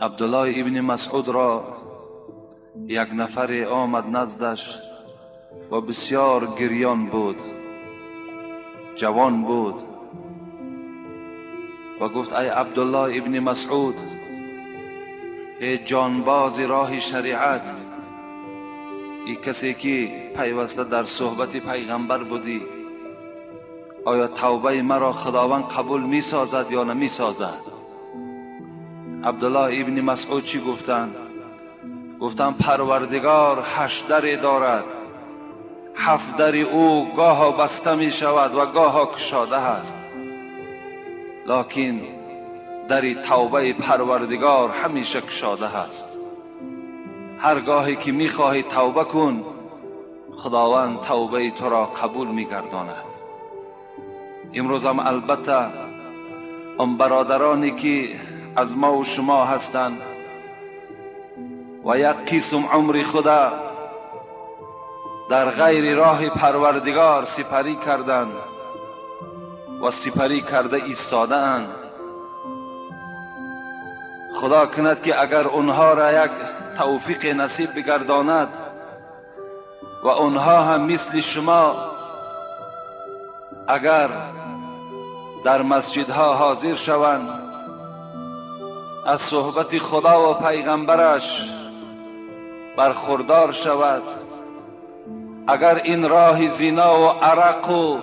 Абдуллоҳ ибни Масъуд ро як нафаре омад наздаш ва бисёр гирён буд, ҷавон буд ва гуфт: ай Абдуллоҳ ибни Масъуд, эй ҷонбози роҳи шариат, эй касе ки пайваста дар суҳбати пайғамбар будӣ, оё тавбаи маро Худованд қабул месозад ё намесозад? Абдуллоҳ ибни Масъуд чӣ гуфтанд? Гуфтанд: Парвардигор 8 даре дорад, 7 дари ӯ гоҳо баста мешавад ва гоҳо кушода аст, лекин дари тавбаи Парвардигор ҳамеша кушода аст. Ҳар гоҳе ки мехоҳӣ тавба кун, Худованд тавбаи туро қабул мегардонад. Имрӯз ҳам албатта он бародароне ки аз мо ва шумо ҳастанд ва як қисм умри худа дар ғайри роҳи Парвардигор сипарӣ карданд ва сипарӣ карда истодаанд, Худо кунад ки агар онҳоро як тавфиқе насиб бигардонад ва онҳо ҳам мисли шумо агар дар масҷидҳо ҳозир шаванд, аз суҳбати Худо ва пайғамбараш бархурдор шавад, агар ин роҳи зино ва арақ ва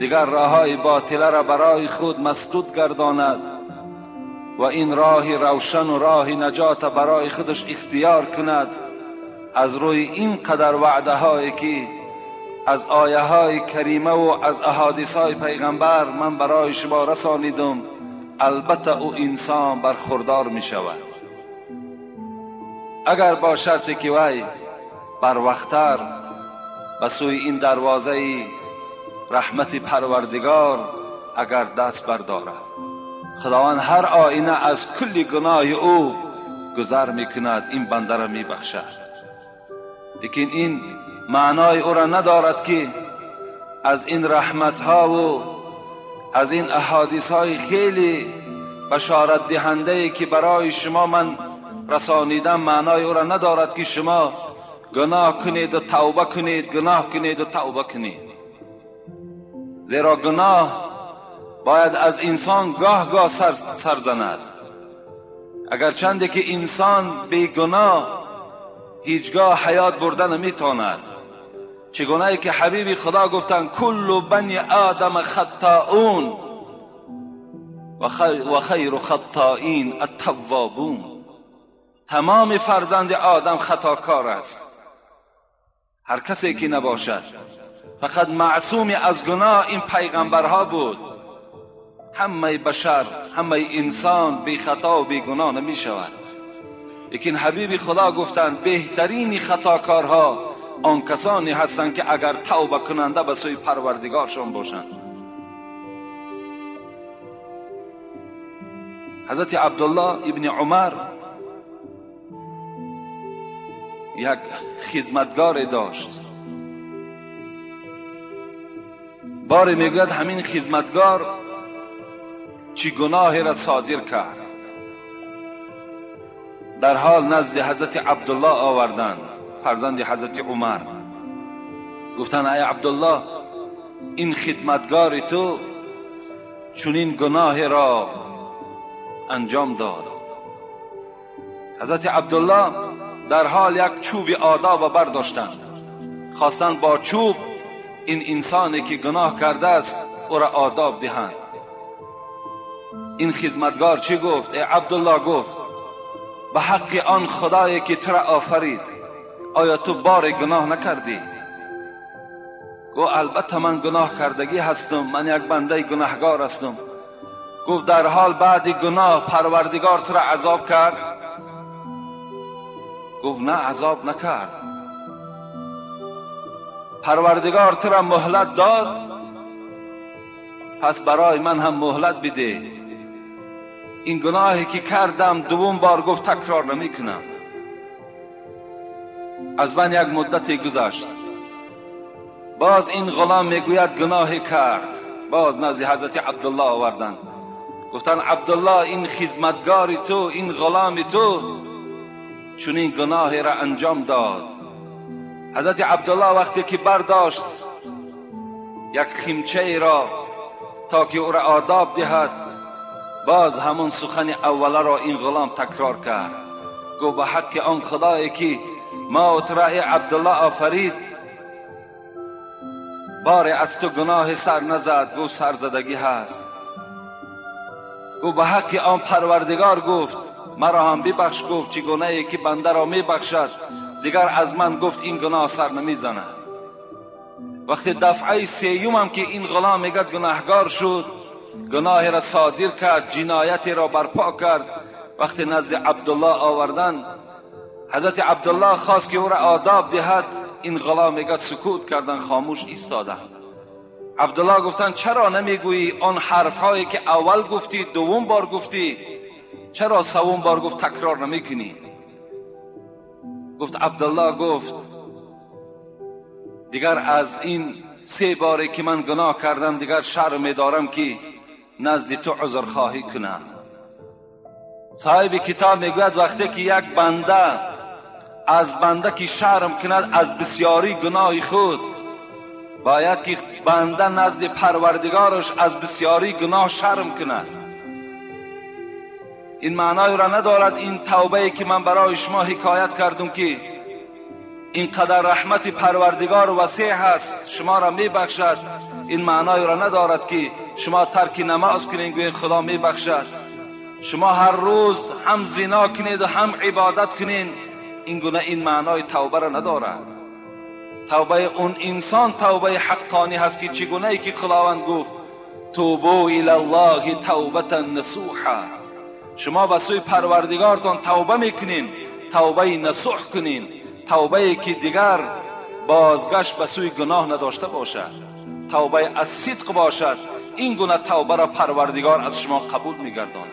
дигар роҳҳои ботила را барои худ масдуд гардонад ва ин роҳи равшан ва роҳи наҷот барои худаш ихтиёр кунад, аз рӯи ин қадар ваъдаҳое ки аз ояҳои карима ва аз аҳодисҳои пайғамбар ман барои шумо расонидам, албатта ӯ инсон бархурдор мешавад. Агар бо шарте ки вай барвақттар ба сӯи ин дарвозаи раҳмати Парвардигор агар даст бардорад, Худованд ҳар оина аз кулли гуноҳи ӯ гузар мекунад, ин бандаро мебахшад. Лекин ин маънои ӯро надорад ки аз ин раҳматҳову аз ин аҳодисҳои хеле башоратдиҳандае ки барои шумо ман расонидам, маънои ӯро надорад ки шумо гуноҳ кунед ва тавба кунед, гуноҳ кунед ва тавба кунед. Зеро гуноҳ бояд аз инсон гоҳ-гоҳ сар занад. Агарчанде ки инсон бегуноҳ ҳеҷгоҳ ҳаёт бурда наметавонад. Чигунае ки ҳабиби Худо гуфтанд: куллу бани одама хаттоун ва хайру хаттоин аттаввобун. Тамоми фарзанди одам хатокор аст, ҳар касе ки набошад. Фақат маъсуми аз гуноҳ ин пайғамбарҳо буд. Ҳамаи башар, ҳамаи инсон бехато ва бегуноҳ намешавад. Лекин ҳабиби Худо гуфтанд: беҳтарини хатокорҳо он касоне ҳастанд ки агар тавба кунанда ба сӯи Парвардигоршон бошанд. Ҳазрати Абдуллоҳ ибни Умар як хизматгоре дошт. Боре мегӯяд ҳамин хизматгор чӣ гуноҳеро содир кард. Дар ҳол назди ҳазрати Абдуллоҳ оварданд, фарзанди ҳазрати Умар. Гуфтанд: ай Абдуллоҳ, ин хидматгори ту чунин гуноҳеро анҷом дод. Ҳазрати Абдуллоҳ дар ҳол як чӯби одоб бардоштанд, хостанд бо чӯб ин инсоне ки гуноҳ кардааст ӯро одоб диҳанд. Ин хидматгор чӣ гуфт? Эй Абдуллоҳ, гуфт: ба ҳаққи он Худое ки туро офарид, оё ту боре гуноҳ накардӣ? Гуфт: албатта ман гуноҳ кардагӣ ҳастам, ман як бандаи гунаҳгор ҳастам. Гуфт: дар ҳол баъди гуноҳ Парвардигор туро азоб кард? Гуфт: на, азоб накард. Парвардигор туро муҳлат дод, пас барои ман ҳам муҳлат биде. Ин гуноҳе ки кардам дуввум бор, гуфт, такрор намекунам. Аз ман як муддате гузашт, боз ин ғулом мегӯяд гуноҳе кард. باز نزد حضرت عبدالله آوردند. گفتن عبدالله این خدمتگار تو، این غلام تو چنین گناهی را انجام داد. حضرت عبدالله وقتی که برداشت یک خیمچه ای را تا که او را آداب دهد، باز همون سخن اوله را این غلام تکرار کرد. گفت به حق آن خدایی که ما را ای عبدالله آفرید، بار از تو گناه سر نزد. گفت سرزدگی هست. گفت به حق آن پروردگار، گفت مرا هم ببخش. گفت چگونه ای که بنده را میبخشد، دیگر از من گفت این گناه سر نمیزند. وقتی دفعه سیوم هم که این غلام میگد گناهگار شد، گناه را صادر کرد، جنایت را برپا کرد، وقتی نزد عبدالله آوردن، حضرت عبدالله خواست که او را آداب دهد، این غلام میگد سکوت کردن، خاموش ایستادن. عبدالله گفتن چرا نمیگویی آن حرفهایی که اول گفتی، دوم بار گفتی، چرا سوم بار گفت تکرار نمیکنی؟ گفت عبدالله گفت دیگر از این سه باری که من گناه کردم دیگر شرم می‌دارم که نزد تو عذر خواهی کنم. صاحب کتاب میگوید وقتی که یک بنده از بنده که شرم کند از بسیاری گناه خود، باید که بنده نزد پروردگارش از بسیاری گناه شرم کند. این معنای را ندارد این توبه که من برای شما حکایت کردم که اینقدر رحمت پروردگار وسیع هست، شما را میبخشد. این معنای را ندارد که شما ترک نماز کنید گویید خدا میبخشد. شما هر روز هم زنا کنید و هم عبادت کنید، این گونه این معنای توبه را ندارد. توبه اون انسان توبه حقانی هست که چگونه ای که خداوند گفت توبوا الی الله توبة نصوحا، شما به سوی پروردگارتان توبه میکنین، توبه نصوح کنین، توبه که دیگر بازگشت به سوی گناه نداشته باشد، توبه از صدق باشد. این گونه توبه را پروردگار از شما قبول میگرداند.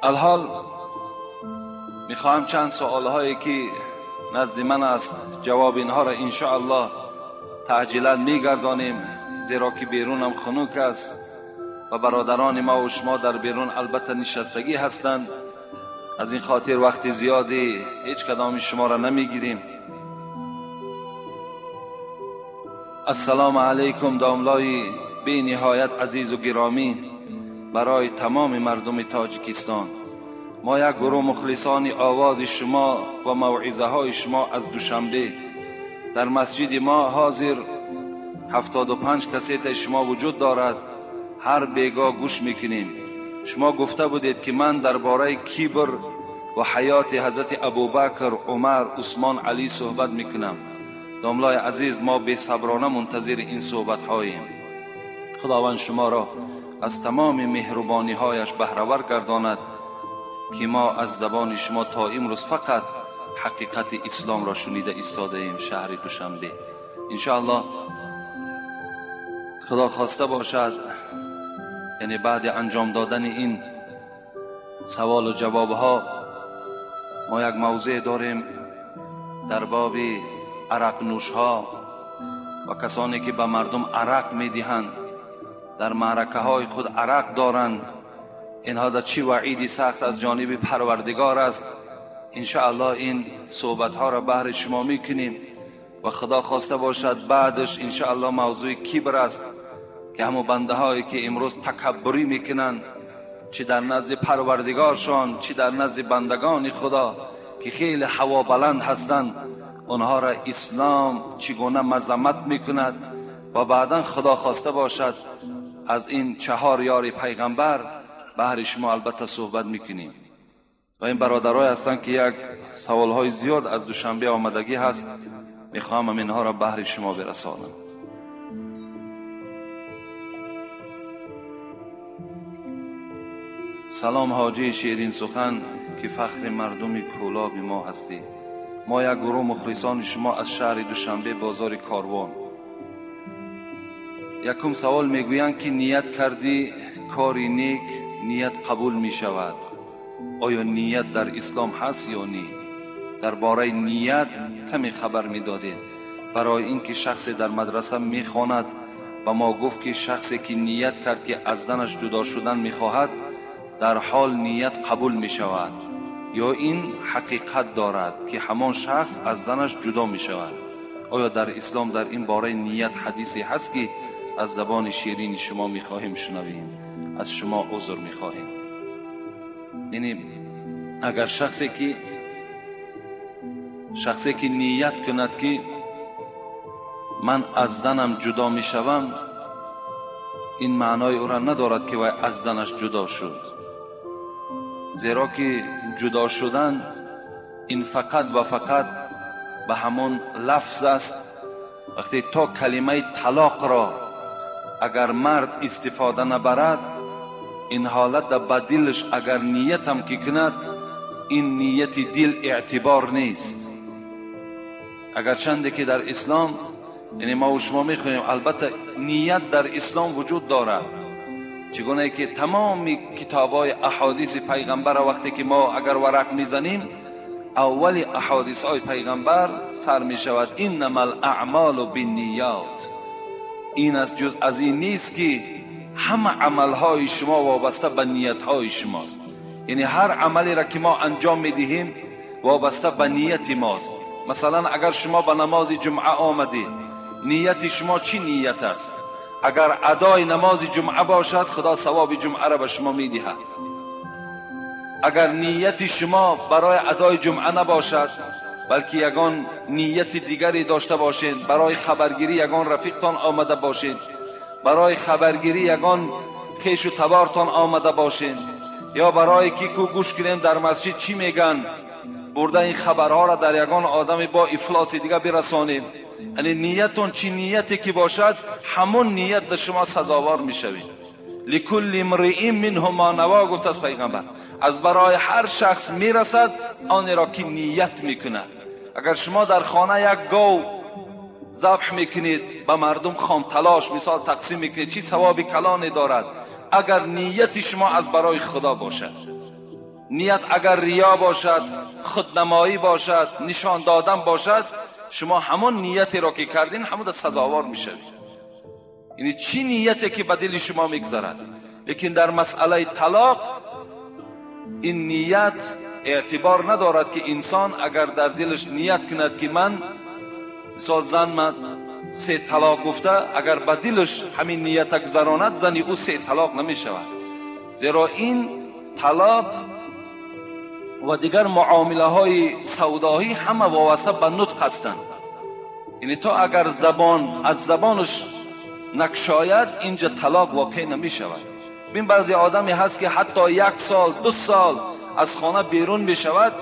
الحال میخواهم چند سوالهایی که نزد من است جواب اینها را انشاءالله تعجیلا میگردانیم، زیرا که بیرونم خنک است و برادران ما و شما در بیرون البته نشستگی هستند. از این خاطر وقت زیادی هیچ کدام شما را نمیگیریم. السلام علیکم داملای بی نهایت عزیز و گرامی برای تمام مردم تاجیکستان. ما یک گروه مخلصان آواز شما و موعظه های شما از دوشنبه در مسجد ما حاضر 75 کسیت شما وجود دارد، هر بیگاه گوش میکنیم. شما گفته بودید که من درباره کبر و حیات حضرت ابوبکر، عمر، عثمان، علی صحبت میکنم. داملای عزیز ما بی صبرانه منتظر این صحبت هاییم. خداوند شما را از تمام مهربانی هایش بهره ور گرداند که ما از زبان شما تا امروز فقط حقیقت اسلام را شنیده ایستاده ایم. شهر دوشنبه انشاءالله خدا خواسته باشد، یعنی بعد انجام دادن این سوال و جواب ها ما یک موضوع داریم در باب عرق نوش ها و کسانی که به مردم عرق میدهند، در معرکه های خود عرق دارند، اینها در چی وعیدی سخت از جانب پروردگار است. انشاءالله این صحبت ها را بهر شما میکنیم و خدا خواسته باشد بعدش انشاءالله موضوع کبر است که همون بنده هایی که امروز تکبری میکنند، چه در نزد پروردگارشان چه در نزد بندگان خدا که خیلی هوا بلند هستند، آنها را اسلام چگونه مذمت میکند و بعدا خدا خواسته باشد از این 4 یار پیغمبر بهر شما البته صحبت میکنیم. و این برادرای هستند که یک سوالهای زیاد از دوشنبه آمدگی هست، میخواهم اینها را بهر شما برسانم. سلام حاجی شیرین سخن که فخر مردم کولاب ما هستی. ما یک گروه مخلصان شما از شهر دوشنبه بازار کاروان. یکم سوال میگویند که نیت کردی کاری نیک، نیت قبول می شود. آیا نیت در اسلام هست یا نی؟ درباره نیت کمی خبر می دادید. Барои инки шахсе дар мадраса мехонад ба мо гуфт ки шахсе ки ният кард ки аз занаш ҷудо шудан мехоҳад, дар ҳол ният қабул мешавад, ё ин ҳақиқат дорад ки ҳамон шахс аз занаш ҷудо мешавад? Оё дар ислом дар ин бораи ният ҳадисе ҳаст ки аз забони ширини шумо мехоҳем шунавем? Аз шумо узр мехоҳем. Яъне агар шахсе ки ният кунад ки ман аз занам ҷудо мешавам, ин маънои ӯро надорад ки вай аз занаш ҷудо шуд, зеро ки ҷудо шудан ин фақат ва фақат ба ҳамон лафз аст. Вақте то калимаи талоқро агар мард истифода набарад, ин ҳолат ба дилаш агар ниятам ки кунад, ин нияти дил эътибор нест. Агарчанде ки дар ислом, яъне мо шумо мехоҳем, албатта ният дар ислом вуҷуд дорад, чигуна ки тамоми китобҳои аҳодиси пайғамбар вақте ки мо агар варақ мезанем, аввали аҳодисҳои пайғамбар сар мешавад иннамал аъмолу бинниёт. Ин аст, ҷуз аз ин нест ки ҳама амалҳои шумо вобаста ба ниятҳои шумост. Яъне ҳар амалеро ки мо анҷом медиҳем вобаста ба нияти мост. Масалан агар шумо ба намози ҷумъа омадед, нияти шумо чӣ ният аст? Агар адои намози ҷумъа бошад, худо савоби ҷумъаро ба шумо медиҳад. Агар нияти шумо барои адои ҷумъа набошад, балки ягон нияти дигаре дошта бошед, барои хабаргирӣ ягон рафиқтон омада бошед, барои хабаргирӣ ягон хешу табортон омада бошед, ё барои ки ку гӯш кунем дар масҷид чӣ меган, бурда ин хабарҳоро дар ягон одаме бо ифлоси дига бирасонем, яъне ниятон чӣ нияте ки бошад, ҳамон ният дар шумо сазовор мешавед. ликулли имриин минҳум ма наво, гуфт аз пайғамбар, аз барои ҳар шахс мерасад онеро ки ният мекунад. Агар шумо дар хона як гов забҳ мекунед, ба мардум хомталош мисол тақсим мекунед, чӣ савоби калоне дорад агар нияти шумо аз барои худо бошад. Ният агар риё бошад, худнамоӣ бошад, нишон додан бошад, шумо ҳамон ниятиро ки кардин, ҳамон сазовор мешавед. Яъне чӣ нияте ки ба дили шумо мегузарад. Лекин дар масъалаи талоқ ин ният эътибор надорад ки инсон агар дар дилаш ният кунад ки ман мисол зан ман се талоқ гуфта, агар ба дилаш ҳамин нията гузаронад, зани ӯ се талоқ намешавад. Зеро ин талоқ ва дигар муомилаҳои савдоҳӣ ҳама вобаста ба нутқ ҳастанд. Яъне то агар забон аз забонаш накшояд, инҷа талоқ воқеъ намешавад. Бин баъзе одаме ҳаст ки ҳатто як сол ду сол аз хона берун мешавад,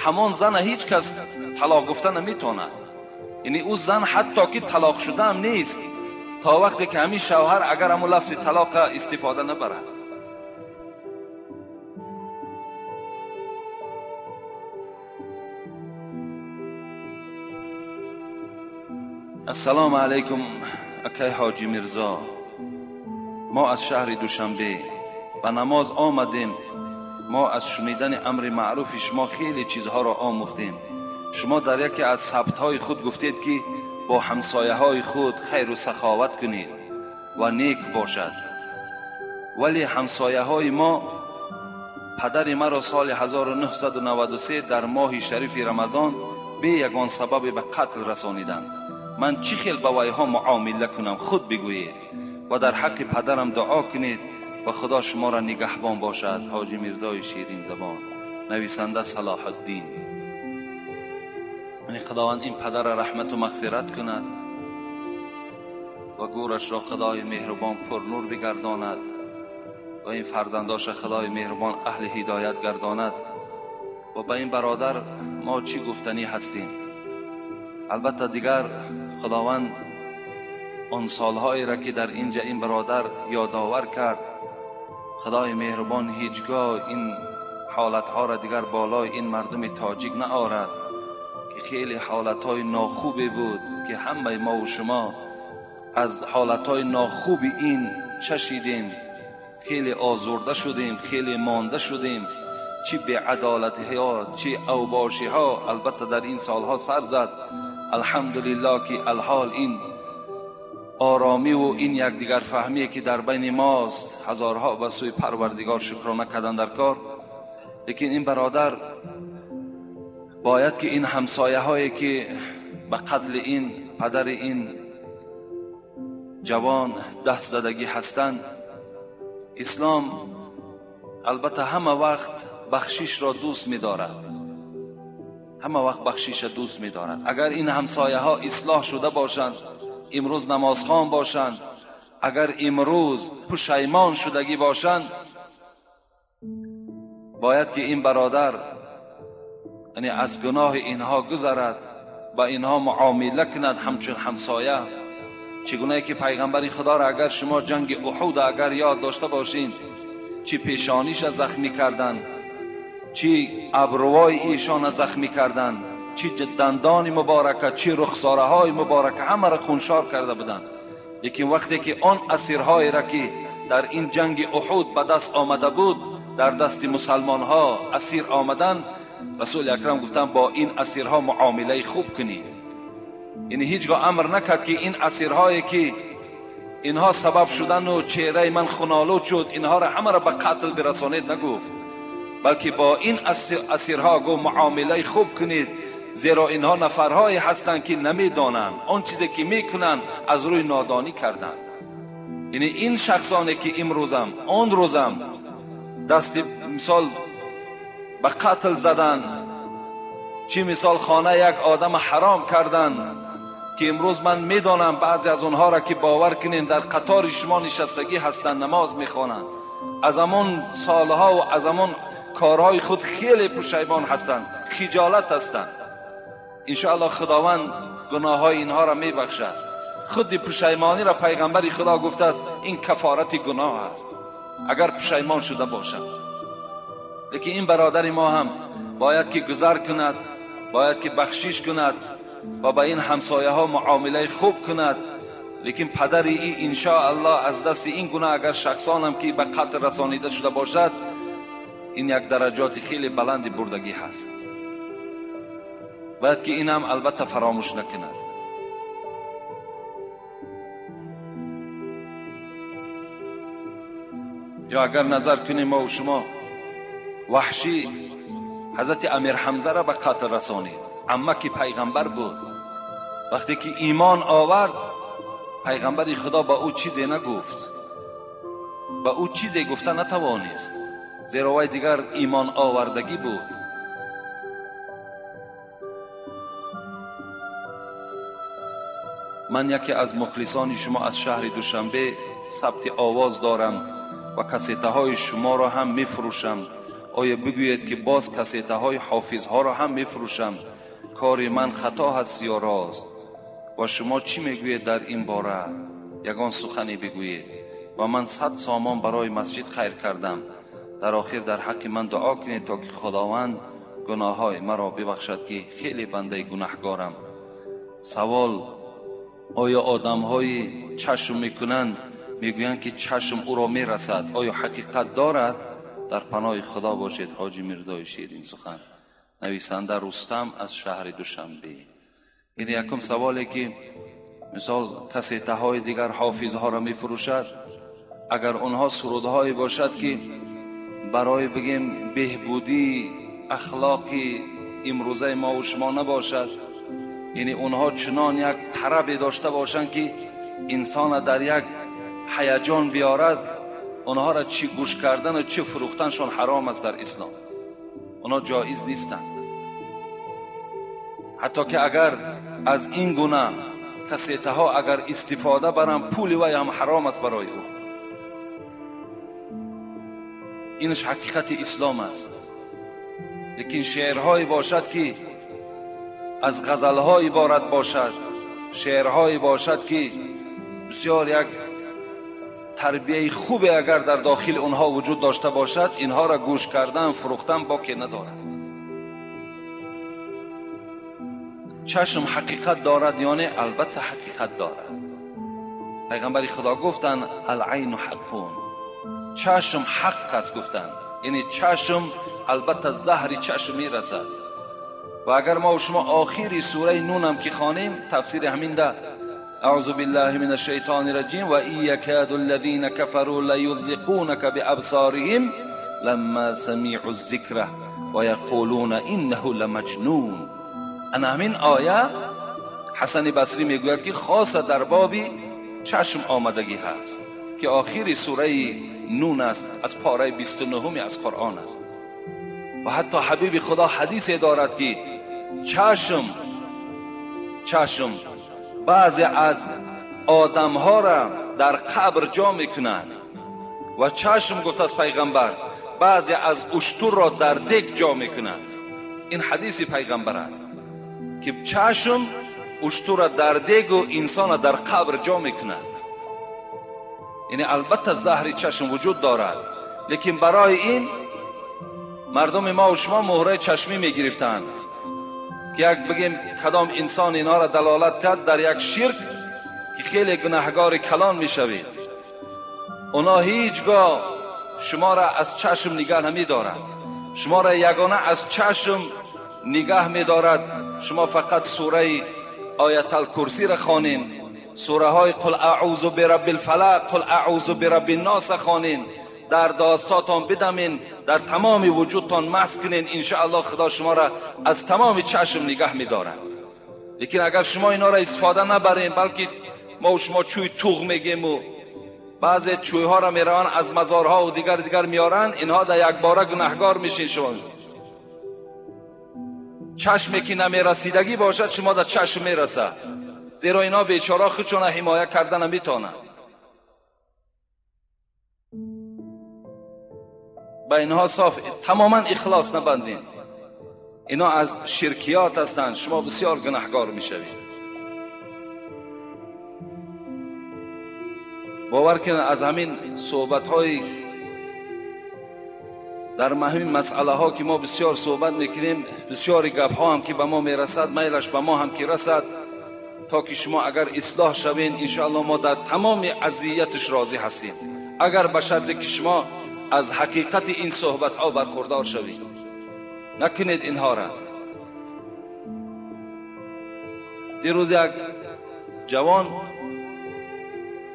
ҳамон зана ҳеҷ кас талоқ гуфта наметавонад. Яъне ӯ зан ҳатто ки талоқ шудаам нест, то вақте ки ҳамин шавҳар агар ҳамон лафзи талоқа истифода набарад. Ассалому алайкум акай ҳоҷи Мирзо, мо аз шаҳри Душанбе ба намоз омадем. Мо аз шунидани амри маъруфи шумо хеле чизҳоро омӯхтем. Шумо дар яке аз сабтҳои худ гуфтед ки бо ҳамсояҳои худ хайру саховат кунед ва нек бошад. Вале ҳамсояҳои мо падари маро соли 1993 дар моҳи шарифи Рамазон бе ягон сабабе ба қатл расониданд. Ман чӣ хел ба вайҳо муомила кунам, худ бигӯед ва дар ҳаққи падарам дуо кунед ва худо шуморо нигаҳбон бошад. Ҳоҷи Мирзои Ширинзабон, нависанда Салоҳуддин. Яъне худованд ин падарро раҳмату мағфират кунад ва гӯрашро худои меҳрубон пурнур бигардонад ва ин фарзандоша худои меҳрубон аҳли ҳидоят гардонад. Ва ба ин бародар мо чӣ гуфтанӣ ҳастем? Албатта дигар худованд он солҳоеро ки дар инҷа ин бародар ёдовар кард, худои меҳрубон ҳеҷгоҳ ин ҳолатҳоро дигар болои ин мардуми тоҷик наорад ки хеле ҳолатҳои нохубе буд ки ҳамаи мо ва шумо аз ҳолатҳои нохуби ин чашидем, хеле озурда шудем, хеле монда шудем. Чӣ беадолатиҳо, чӣ авбошиҳо албатта дар ин солҳо сар зад. Алҳамдулиллоҳ ки алҳол ин оромӣ ва ин якдигар фаҳмие ки дар байни мост, ҳазорҳо ба сӯи Парвардигор шукрона кардан дар кор. Лекин ин бародар бояд ки ин ҳамсояҳое ки ба қатли ин падари ин ҷавон даст задагӣ ҳастанд, ислом албатта ҳама вақт бахшишро дӯст медорад, ҳама вақт бахшишро дӯст медорад. Агар ин ҳамсояҳо ислоҳ шуда бошанд, имрӯз намозхон бошанд, агар имрӯз пушаймон шудагӣ бошанд, бояд ки ин бародар яъне аз гуноҳи инҳо гузарад, ба инҳо муомила кунад ҳамчун ҳамсоя. Чигунае ки пайғамбари худоро агар шумо ҷанги Уҳуд агар ёд дошта бошед, чӣ пешониша захмӣ карданд, чӣ абрувои эшона захмӣ карданд, чӣ дандони муборака, чӣ рухсораҳои муборака, ҳамаро хуншор карда буданд. Лекин вақте ки он асирҳоеро ки дар ин ҷанги Уҳуд ба даст омада буд, дар дасти мусалмонҳо асир омаданд, расули акрам гуфтанд бо ин асирҳо муомилаи хуб кунед. Яъне ҳеҷ гоҳ амр накард ки ин асирҳое ки инҳо сабаб шудану чеҳраи ман хунолуд шуд, инҳоро ҳамаро ба қатл бирасонед нагуфт, балки бо ин асирҳо гуфт муомилаи хуб кунед, зеро инҳо нафарҳое ҳастанд ки намедонанд, он чизе ки мекунанд аз рӯи нодонӣ карданд. Яъне ин шахсоне ки имрӯзам он рӯзам дасти мисол ба қатл задан, чӣ мисол хона як одам ҳаром кардан, ки имрӯз ман медонам баъзе аз онҳоро ки бовар кунед дар қатори шумо нишастагӣ ҳастанд, намоз мехонанд, аз ҳамон солҳо ва аз ҳамон корҳои худ хеле пушаймон ҳастанд, хиҷолат ҳастанд. Иншоаллоҳ худованд гуноҳҳои инҳоро мебахшад. Худи пушаймониро пайғамбари худо гуфтааст ин кафорати гуноҳ аст агар пушаймон шуда бошад. Лекин ин бародари мо ҳам бояд ки гузар кунад, бояд ки бахшиш кунад ва ба ин ҳамсояҳо муомилаи хуб кунад. Лекин падари ин иншоаллоҳ аз дасти ин гуна агар шахсонам ки ба қатл расонида шуда бошад, ин як дараҷоти хеле баланди бурдагӣ ҳаст. Бояд ки ин ҳам албатта фаромӯш накунад. Ё агар назар кунем мо шумо, ваҳшӣ ҳазрати Амир Ҳамзаро ба қатл расонид, амма ки пайғамбар буд. Вақте ки имон овард, пайғамбари худо ба ӯ чизе нагуфт, ба ӯ чизе гуфта натавонист, зеро вай дигар имон овардагӣ буд. Ман яке аз мухлисони шумо аз шаҳри Душанбе сабти овоз дорам ва кассетаҳои шуморо ҳам мефурӯшам. Оё бигӯед ки боз кассетаҳои ҳофизҳоро ҳам мефурӯшам? Кори ман хато ҳаст ё рост? Ва шумо чӣ мегӯед дар ин бора? Ягон сухане бигӯед. Ва ман 100 сомон барои масҷид хайр кардам. Дар охир дар ҳаққи ман дуо кунед то ки худованд гуноҳҳои маро бибахшад ки хеле бандаи гунаҳгорам. Савол: оё одамҳои чашм мекунанд мегӯянд ки чашм ӯро мерасад, оё ҳақиқат дорад? Дар паноҳи худо бошед. Ҳоҷи Мирзои Ширин сухан. Нависанда Рустам аз шаҳри Душанбе. Ин якум саволе ки мисол кассетаҳои дигар ҳофизҳоро мефурӯшад, агар онҳо сурудҳое бошад ки барои бигем беҳбудии ахлоқи имрӯзаи мо ва шумо набошад, яъне онҳо чунон як тарабе дошта бошанд ки инсона дар як ҳаяҷон биёрад, онҳоро чӣ гӯш кардан ва чӣ фурӯхтаншон ҳаром аст дар ислом. Онҳо ҷоиз нестанд. Ҳатто ки агар аз ин гуна кассетаҳо агар истифода баранд, пули вай ҳам ҳаром аст барои ӯ. Инаш ҳақиқати ислом аст. Лекин шеърҳое бошад ки аз ғазалҳо иборат бошад, шеърҳое бошад ки бисёр як тарбияи хубе агар дар дохили онҳо вуҷуд дошта бошад, инҳоро гӯш кардан, фурӯхтан боке надорад. Чашм ҳақиқат дорад ё не? Албатта ҳақиқат дорад. Пайғамбари худо гуфтанд алайну ҳаққун, чашм ҳақ аст гуфтанд. Яъне чашм албатта заҳри чашм мерасад. و اگر ما و شما آخری سوره نون هم که خوانیم تفسیر همین ده، اعوذ بالله من الشیطان الرجیم و ان یکاد الذین کفروا لیذقونک بابصارهم لما سمعوا الذکر و یقولون انه لمجنون. انا همین آیه حسن بصری میگوید که خاص در باب چشم آمدگی هست که آخری سوره نون است، از پاره 29 از قرآن است. و حتی حبیب خدا حدیث دارد که چشم بعضی از آدمها را در قبر جا میکنند و چشم گفت از پیغمبر بعضی از اشتر را در دگ جا میکنند. این حدیث پیغمبر است که چشم اشتر را در دگ و انسان را در قبر جا میکند. یعنی البته زهر چشم وجود دارد، لیکن برای این مردم ما و شما مهره چشمی میگرفتند که یک بگیم کدام انسان اینا را دلالت کرد در یک شرک که خیلی گناهگار کلان میشوید، اونا هیچگاه شما را از چشم نگاه نمیدارد، شما را یگانه از چشم نگاه میدارد. شما فقط سوره آیت الکرسی را خوانین، سوره های قل اعوذ برب الفلق، قل اعوذ برب الناس خوانین، در داستاتان بدمین، در تمام وجودتان مسح کنین، انشاءالله خدا شما را از تمام چشم نگاه میدارد. لیکن اگر شما اینا را استفاده نبرین، بلکه ما و شما چوی توغ میگیم و بعضی چوی ها را میروان از مزارها و دیگر میارن، اینها در یک باره گناهگار میشین. شما چشمی که نمیرسیدگی باشد شما در چشم میرسد، زیرا اینا بیچاره خودشون حمایه کردن نمیتونن. به اینها صاف تماما اخلاص نبندین، اینا از شرکیات هستند، شما بسیار گناهگار میشوید. باور کنید از همین صحبت های در مهم مسئله ها که ما بسیار صحبت میکنیم، بسیاری گپ ها هم که به ما میرسد، میلش به ما هم که رسد، تا که شما اگر اصلاح شوین انشاءالله ما در تمام اذیتش راضی هستیم، اگر به شرط که شما از حقیقت این صحبت ها برخوردار شوید. نکنید اینها را. دیروز یک جوان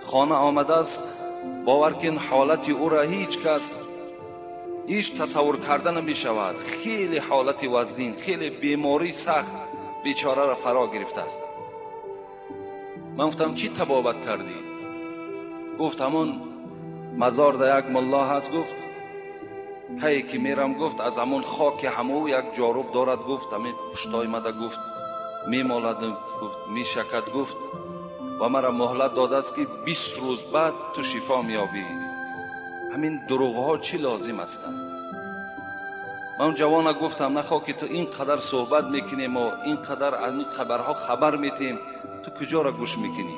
خانه آمده است، باور کن حالت او را هیچ کس هیچ تصور کرده نمی شود. خیلی حالت وزین، خیلی بیماری سخت بیچاره را فرا گرفته است. من گفتم چی طبابت کردی؟ گفت همون مزار در یک ملا هست، گفت کی که میرم، گفت از همون خاک همو یک جاروب دارد، گفت همین پشتای مده، گفت میمالد، گفت میشکد، گفت و مرا مهلت داده است که 20 روز بعد تو شفا میابی. همین دروغ ها چی لازم هستند؟ من اون جوان گفتم نخواه که تو اینقدر صحبت میکنیم و اینقدر از این خبرها خبر میتیم، تو کجا را گوش میکنی؟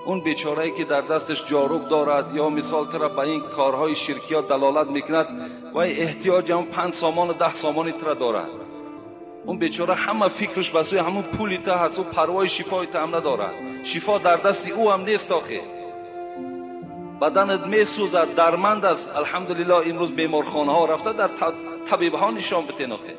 اون بیچاره‌ای که در دستش جاروب دارد یا مثال تر به این کارهای شرکی ها دلالت میکند و احتیاج هم 5 سامان و 10 سامانی تر دارد. اون بیچاره همه فکرش به سوی همون پولی ته هست و پروای شفای ته هم ندارد. شفا در دست او هم نیست آخه. بدنت میسوزد، درمند است. الحمدلله امروز بیمارخانه ها رفته در طبیب ها نشان بتین آخه.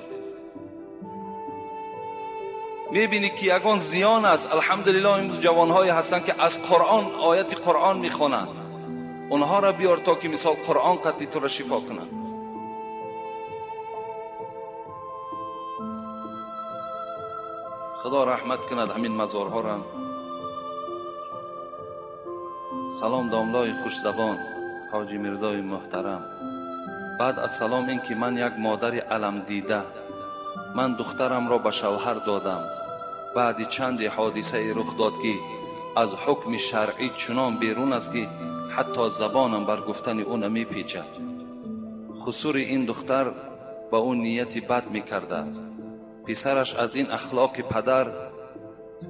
میبینی که یگان زیان است. الحمدلله امروز جوانهایی هستند که از قرآن آیت قرآن میخوانند، اونها را بیار تا که مثال قرآن قطعی تو را شفا کنند. خدا رحمت کند همین مزارها را. سلام داملای خوش زبان حاجی میرزای محترم. بعد از سلام این که من یک مادر علم دیده، من دخترم را به شوهر دادم. بعد چند حادثه رخ داد که از حکم شرعی چنان بیرون است که حتی زبانم بر گفتن او نمیپیچد. خسور این دختر به او نیت بد میکرده است. پسرش از این اخلاق پدر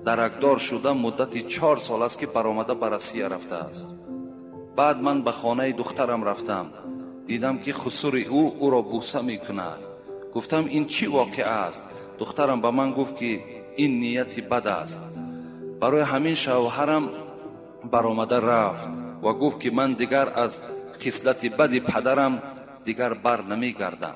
درکدار شده مدت 4 سال است که برآمده به روسیه رفته است. بعد من به خانه دخترم رفتم، دیدم که خسور او را بوسه میکند. گفتم این چی واقعه است؟ دخترم به من گفت که این نیت بد است. برای همین شوهرم برآمده رفت و گفت که من دیگر از خصلت بد پدرم دیگر بر نمیگردم.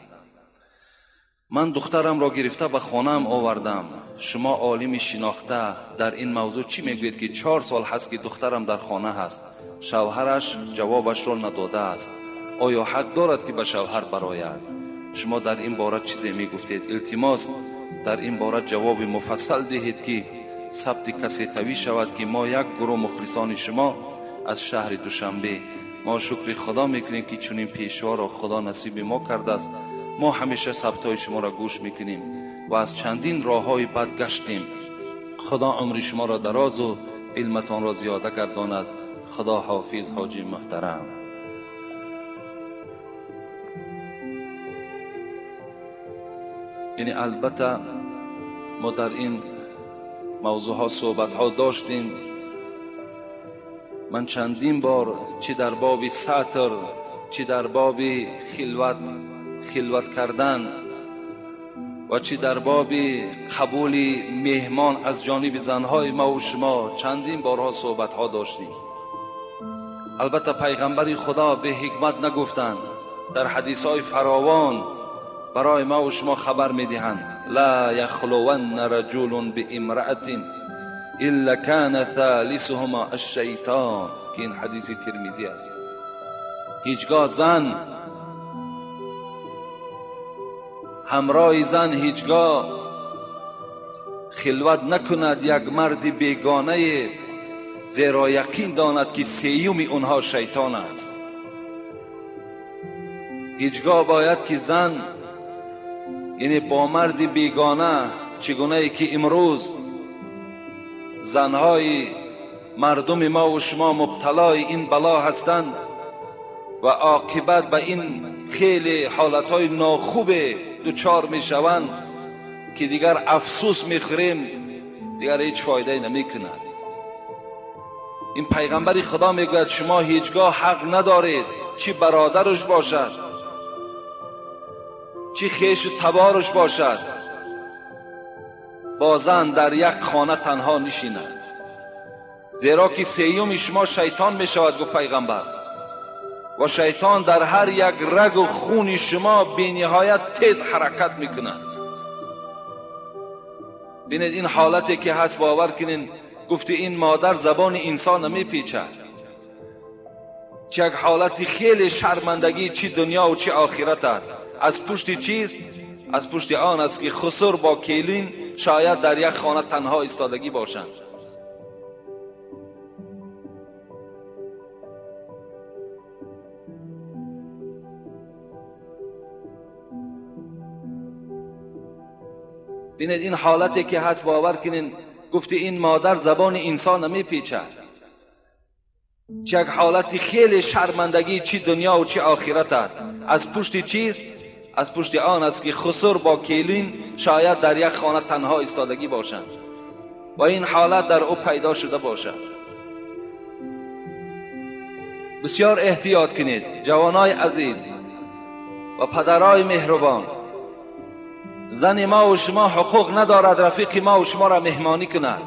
Ман духтарамро гирифта ба хонаам овардам. Шумо олими шинохта дар ин мавзӯъ чӣ мегӯед ки 4 сол ҳаст ки духтарам дар хона ҳаст, шавҳараш ҷавобашро надодааст. Оё ҳақ дорад ки ба шавҳар барояд? Шумо дар ин бора чизе мегуфтед. Илтимос дар ин бора ҷавоби муфассал диҳед ки сабти касе тавӣ шавад ки мо як гурӯҳ мухлисони шумо аз шаҳри Душанбе. Мо шукри Худо мекунем ки чунин пешворо Худо насиби мо кардааст. Мо ҳамеша сабтҳои шуморо гӯш мекунем ва аз чандин роҳҳои бад гаштем. Худо умри шуморо дарозу илматонро зиёда гардонад. Худо ҳофиз ҳоҷи муҳтарам. Яъне албатта мо дар ин мавзӯъҳо суҳбатҳо доштем. Ман чандин бор чӣ дар боби сатр, чӣ дар боби хилват кардан ва чӣ дар боби қабули меҳмон аз ҷониби занҳои ма ва шумо чандин борҳо суҳбатҳо доштем. Албатта пайғамбари Худо бе ҳикмат нагуфтанд. Дар ҳадисҳои фаровон барои ма ва шумо хабар медиҳанд. ла яхлуванна раҷулун биимраатин илла кана thalисуҳума аш-шайтон, ки ин ҳадиси Тирмизӣ аст. Ҳеҷгоҳ зан ҳамроҳи зан ҳеҷгоҳ хилват накунад як марди бегонае, зеро яқин донад ки сеюми онҳо шайтон аст. Ҳеҷгоҳ бояд ки зан яъне бо марди бегона, чигунае ки имрӯз занҳои мардуми мо ва шумо мубталои ин бало ҳастанд ва оқибат ба ин хеле ҳолатҳои нохубе дучор мешаванд ки дигар афсӯс мехӯрем, дигар ҳеҷ фоидае намекунад. Ин пайғамбари Худо мегӯяд шумо ҳеҷгоҳ ҳақ надоред, чӣ бародараш бошад, чӣ хешу табораш бошад, бо зан дар як хона танҳо нишинад, зеро ки сеюми шумо шайтон мешавад, гуфт пайғамбар. Ва шайтон дар ҳар як рагу хуни шумо бениҳоят тез ҳаракат мекунад. Бинед ин ҳолате ки ҳаст, бовар кунед, гуфти ин модар забони инсон намепечад. Чӣ як ҳолати хеле шармандагӣ, чӣ дунё ва чӣ охират аст. Аз пушти чист? Аз пушти он аст ки хусур бо келин шояд дар як хона танҳо истодагӣ бошанд. Бинед ин ҳолате ки ҳаст, бовар кунед, гуфти ин модар забони инсон намепечад. Чӣ як ҳолати хеле шармандагӣ, чӣ дунё ва чӣ охират аст. Аз пушти чист? Аз пушти он аст ки хусур бо келин шояд дар як хона танҳо истодагӣ бошанд ва ин ҳолат дар ӯ пайдо шуда бошад. Бисёр эҳтиёт кунед ҷавонои азиз ва падарои меҳрубон. Зани ма ва шумо ҳуқуқ надорад рафиқи ма ва шуморо меҳмонӣ кунад.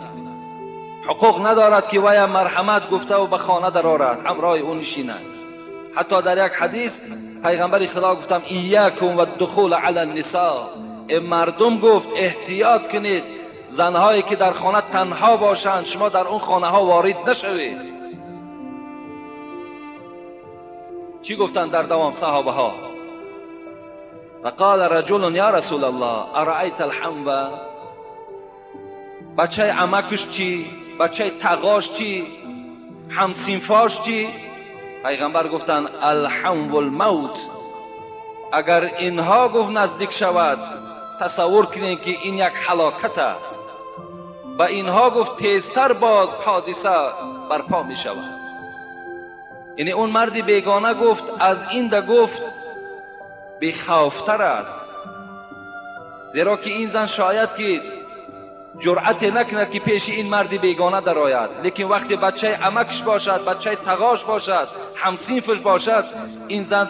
Ҳуқуқ надорад ки вая марҳамат гуфтаву ба хона дарорад, ҳамроҳи ӯ нишинад. Ҳатто дар як ҳадис пайғамбари Худо гуфтам иякум ваддухул ала нисо, э мардум, гуфт эҳтиёт кунед, занҳое ки дар хона танҳо бошанд шумо дар он хонаҳо ворид нашавед. Чӣ гуфтанд дар давом саҳобаҳо? فقال رجل یا رسول الله ارأیت الحمو، بچه عمکش چی؟ بچه تقاش چی؟ همسینفاش چی؟ پیغمبر گفتند الحمو الموت. اگر اینها گفت نزدیک شود، تصور کنید که این یک هلاکت است. و اینها گفت تیزتر باز حادثه برپا می شود. یعنی اون مردی بیگانه گفت از این ده گفت بیخوفتر است، زیرا که این زن شاید که جرأت نکند که پیش این مرد بیگانه درآید، لیکن وقتی بچه عمکش باشد، بچه تقاش باشد، همصنفش باشد، این زن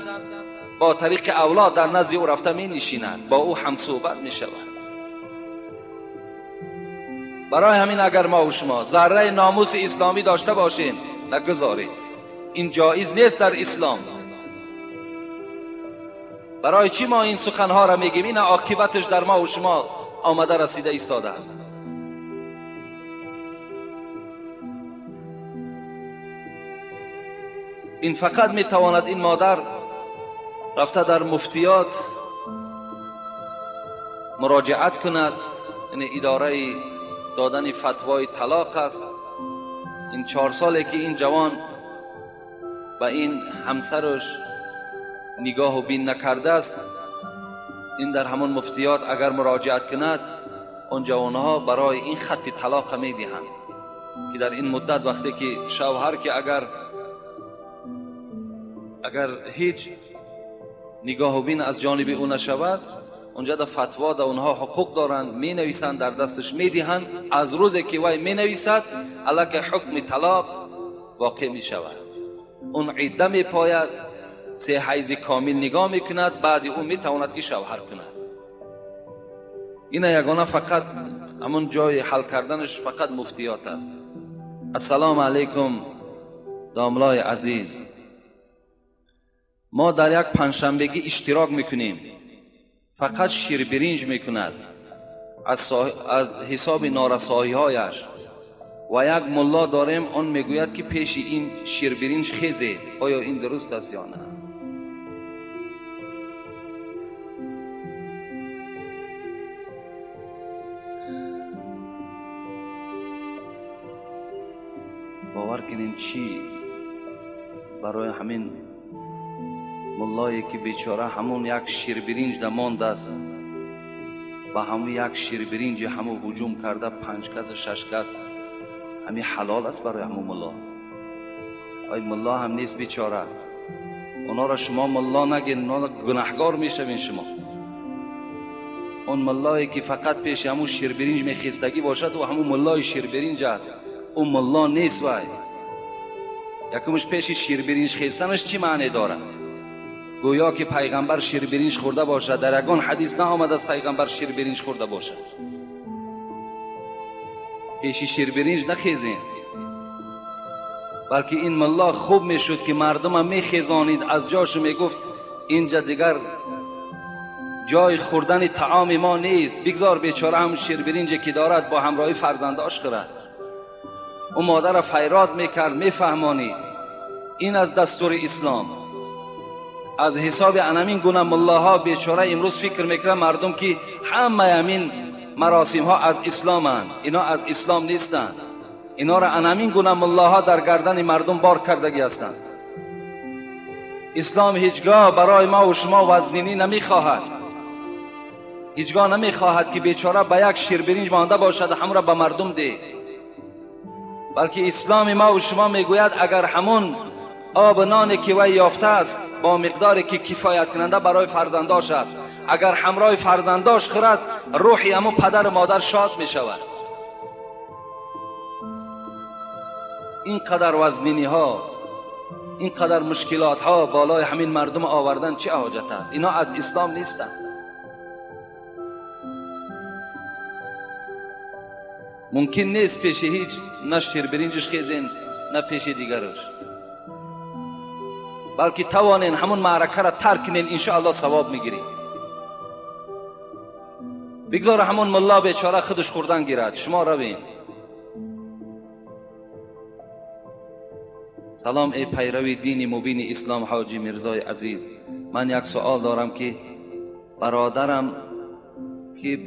با طریق اولاد در نزد او رفته می نشیند، با او هم صحبت می شود. برای همین اگر ما و شما ذره ناموس اسلامی داشته باشیم نگذارید، این جایز نیست در اسلام. برای چی ما این سخنها را میگیم؟ این عاقبتش در ما و شما آمده رسیده ایستاده است. این فقط میتواند این مادر رفته در مفتیات مراجعت کند، یعنی اداره دادن فتوای طلاق است. این 4 ساله که این جوان و این همسرش نگاه و بین نکرده است، این در همان مفتیات اگر مراجعت کند، آن جوانها برای این خط طلاق میدهند که در این مدت وقتی که شوهر که اگر هیچ نگاه و بین از جانب او نشود، اونجا در فتوا در اونها حقوق دارند، می نویسند، در دستش می دهند. از روزی که وی می نویسد علیه حکم طلاق واقع می شود. اون عده می پاید، 3 حیض کامل نگاه می کند، بعد او می تواند که شوهر کند. این یگانه فقط همون جای حل کردنش فقط مفتیات است. السلام علیکم داملای عزیز، ما در یک پنجشنبگی اشتراک میکنیم، فقط شیر برنج میکند از حساب نارسایی هایش، و یک ملا داریم آن میگوید که پیش این شیر برنج خیزه، آیا این درست است یا نه؟ باور کنین چی برای همین ملایی که بیچاره همون یک شیر برنج دماند است و همون یک شیر برنج همون هجوم کرده 5 کس 6 کس، همین حلال است برای همون ملا؟ آی ملا هم نیست بیچاره. اونا را شما ملا نگین، اونا گناهگار میشوین شما. اون ملایی که فقط پیش همون شیر برنج میخیستگی باشد و همون ملای شیر برنج است، اون ملا نیست. وای یکمش پیش شیر برنج خیستنش چی معنی داره؟ گویا که پیغمبر شیر برنج خورده باشد. در یگان حدیث نآمد از پیغمبر شیر برنج خورده باشد. پیش شیر برنج نخیزین، بلکه این ملا خوب میشد که مردم هم میخیزانید از جاش، میگفت اینجا دیگر جای خوردن طعام ما نیست، بگذار بیچاره هم شیر برنج که دارد با همراهی فرزنداش خورد. او مادر فیراد میکرد، میفهمانید این از دستور اسلام. از حساب انمین گونه ملاها بیچاره امروز فکر میکنه مردم که همه همین مراسم ها از اسلام هستند. اینا از اسلام نیستند. اینا را انمین گونه ملاها در گردن مردم بار کردگی هستند. اسلام هیچگاه برای ما و شما وزنینی نمیخواهد. هیچگاه نمیخواهد که بیچاره به یک شیر برنج مانده باشد هم را به مردم ده، بلکه اسلام ما و شما میگوید اگر همون آب نانی که وی یافته است با مقداری که کفایت کننده برای فرزنداش است، اگر همراه فرزنداش خورد، روحی همون پدر و مادر شاد می شود. اینقدر وزنینی ها، اینقدر مشکلات ها بالای همین مردم آوردن چه حاجت است؟ اینا از اسلام نیستند. ممکن نیست پیش هیچ نه شیر برنجش خیزین نه پیش دیگرش، بلکه توانین همون معرکه را ترک کنین، انشاءالله ثواب میگیرین. بگذار همون ملا بیچاره خودش خوردن گیرد، شما روین. سلام ای پیروی دین مبین اسلام حاجی میرزای عزیز، من یک سوال دارم که برادرم که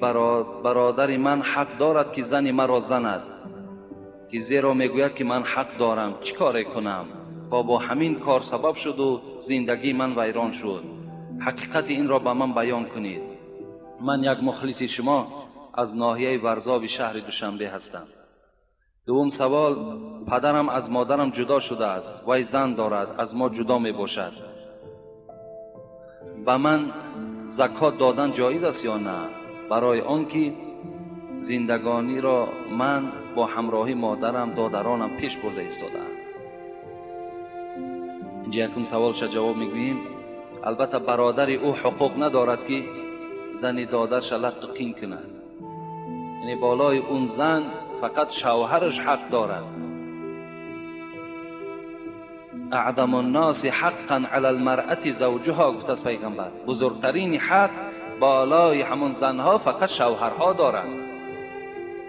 برادر من حق دارد که زن مرا زند، که زیرا میگوید که من حق دارم، چیکار کنم؟ با همین کار سبب شد و زندگی من ویران شد. حقیقت این را به من بیان کنید. من یک مخلص شما از ناحیه ورزاب شهر دوشنبه هستم. دوم سوال، پدرم از مادرم جدا شده است، وی زن دارد، از ما جدا می باشد. به من زکات دادن جایز است یا نه؟ برای آنکه زندگانی را من با همراهی مادرم دادرانم پیش برده ایستادم. اینجا یکم سوالش جواب میگوییم. البته برادر او حقوق ندارد که زن دادرش لط و قین کند، یعنی بالای اون زن فقط شوهرش حق دارد. اعظم الناس حقا علی المرأة زوجها، گفت از پیغمبر بزرگترین حق بالای همون زنها فقط شوهرها دارند.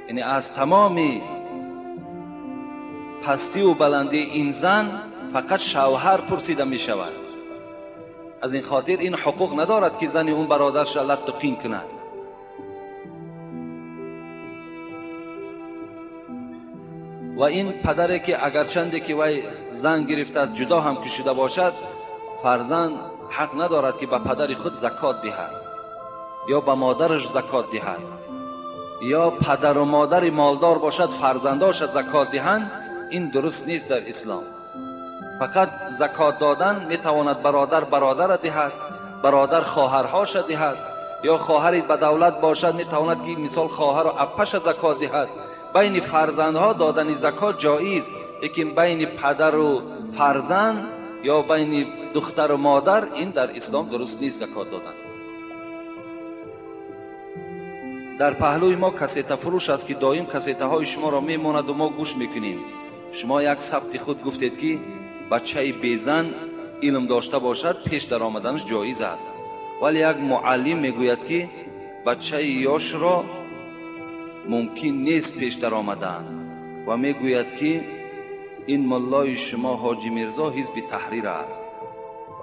یعنی از تمام پستی و بلندی این زن فقط شوهر پرسیده می شود. از این خاطر این حقوق ندارد که زن اون برادرش را لط و قین کند. و این پدری که اگرچند که وی زن گرفته از جدا هم کشیده باشد، فرزند حق ندارد که به پدر خود زکات دهد یا به مادرش زکات دهد، یا پدر و مادر مالدار باشد فرزنداش زکات دهند. این درست نیست در اسلام. فقط زکات دادن میتواند برادر برادر دهد، برادر خواهرهاش دهد، یا خواهری به دولت باشد میتواند که مثال خواهر و اپش زکات دهد. بین فرزندها دادن زکات جایز، لیکن بین پدر و فرزند یا بین دختر و مادر این در اسلام درست نیست زکات دادن. در پهلوی ما کسیته فروش است که دایم کسیته های شما را میماند و ما گوش میکنیم. شما یک ثبت خود گفتید که بچه بیزن علم داشته باشد پیش در آمدنش جایز است، ولی یک معلم میگوید که بچه یاش را ممکن نیست پیش در آمدن و میگوید که این ملای شما حاجی میرزا حزب تحریر است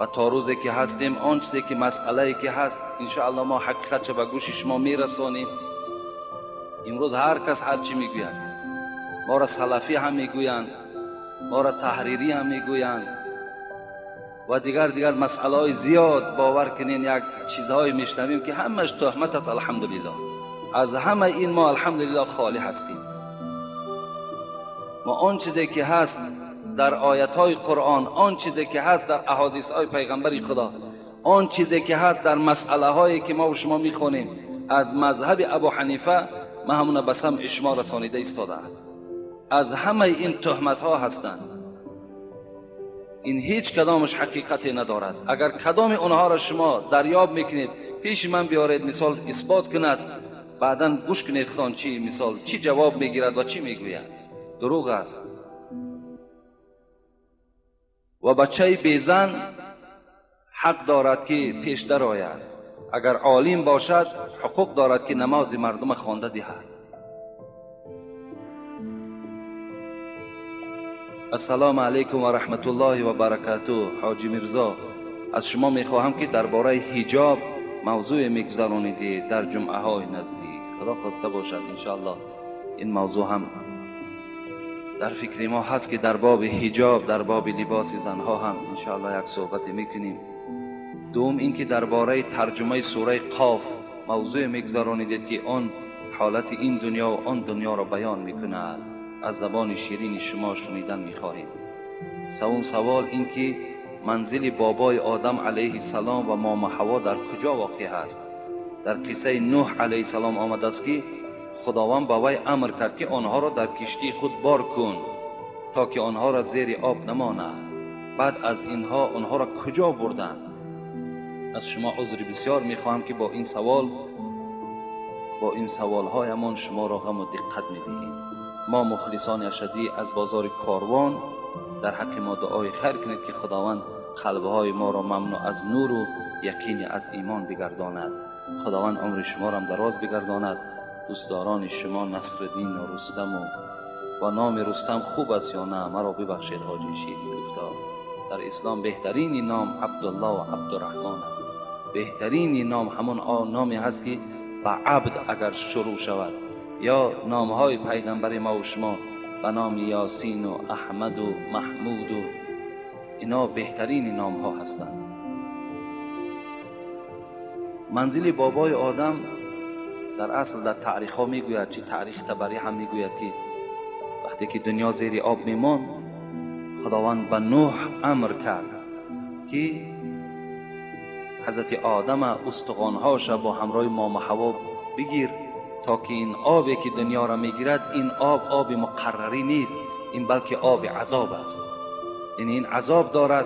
و تا روزی که هستیم آن چیزی که مسئله که هست انشاءالله ما حقیقت به گوش شما میرسانیم. امروز هر کس هر چی میگوید، ما را سلفی هم میگویند، ما را تحریری هم میگویند و دیگر مسئله های زیاد. باور کنین یک چیزهای میشنویم که همش تهمت است. الحمدلله از همه این ما الحمدلله خالی هستیم. ما آن چیزی که هست در آیت های قرآن، آن چیزی که هست در احادیث های پیغمبر خدا، آن چیزی که هست در مسئله هایی که ما و شما میخونیم از مذهب ابو حنیفه، ما همون به سمع شما رسانیده ایستاده. از همه این تهمت ها هستند. این هیچ کدامش حقیقتی ندارد. اگر کدام اونها را شما دریاب میکنید پیش من بیارید، مثال اثبات کند، بعدا گوش کنید خان چی مثال چی جواب میگیرد و چی میگوید. دروغ است. و بچه بیزن حق دارد که پیش در آید. اگر عالم باشد حقوق دارد که نماز مردم خوانده دهد. السلام علیکم و رحمت الله و برکاته. حاجی میرزا، از شما میخواهم که درباره حجاب موضوع میگذرانیدید در جمعه های نزدیک. خدا خواسته باشد انشاءالله این موضوع هم در فکر ما هست که در باب حجاب، در باب لباس زنها هم انشاءالله یک صحبت میکنیم. دوم اینکه درباره ترجمه سوره قاف موضوع میگذرانیدید که آن حالت این دنیا و آن دنیا را بیان میکند. از زبان شیرین شما شنیدن میخواهیم. سوم سوال این که منزل بابای آدم علیه السلام و ماما حوا در کجا واقع است؟ در قصه نوح علیه السلام آمده است که خداوند به وی امر کرد که آنها را در کشتی خود بار کن تا که آنها را زیر آب نماند. بعد از اینها آنها را کجا بردند؟ از شما عذر بسیار میخواهم که با این سوالهایمان شما را غم و دقت میدهیم. ما مخلصان اشدی از بازار کاروان در حق ما دعای خیر کنید که خداوند قلبهای ما را ممنوع از نور و یقین از ایمان بگرداند. خداوند عمر شما را دراز بگرداند. دوستداران شما نصرالدین و رستم و نام رستم خوب است یا نه مرا ببخشید حاجی شیرین گفتا. در اسلام بهترین نام عبدالله و عبدالرحمن است. بهترین نام همون نامی هست که به عبد اگر شروع شود، یا نامهای پیغمبر ما و شما به نام یاسین و احمد و محمود و اینا بهترین نام ها هستند. منزل بابای آدم در اصل در تاریخ ها میگوید، چی تاریخ تبری هم میگوید که وقتی که دنیا زیر آب میمان، خداوند به نوح امر کرد که حضرت آدم استخوانهاش با همراه ماما حوا بگیر تا که این آبی که دنیا را میگیرد این آب آب مقرری نیست، این بلکه آب عذاب است. یعنی این عذاب دارد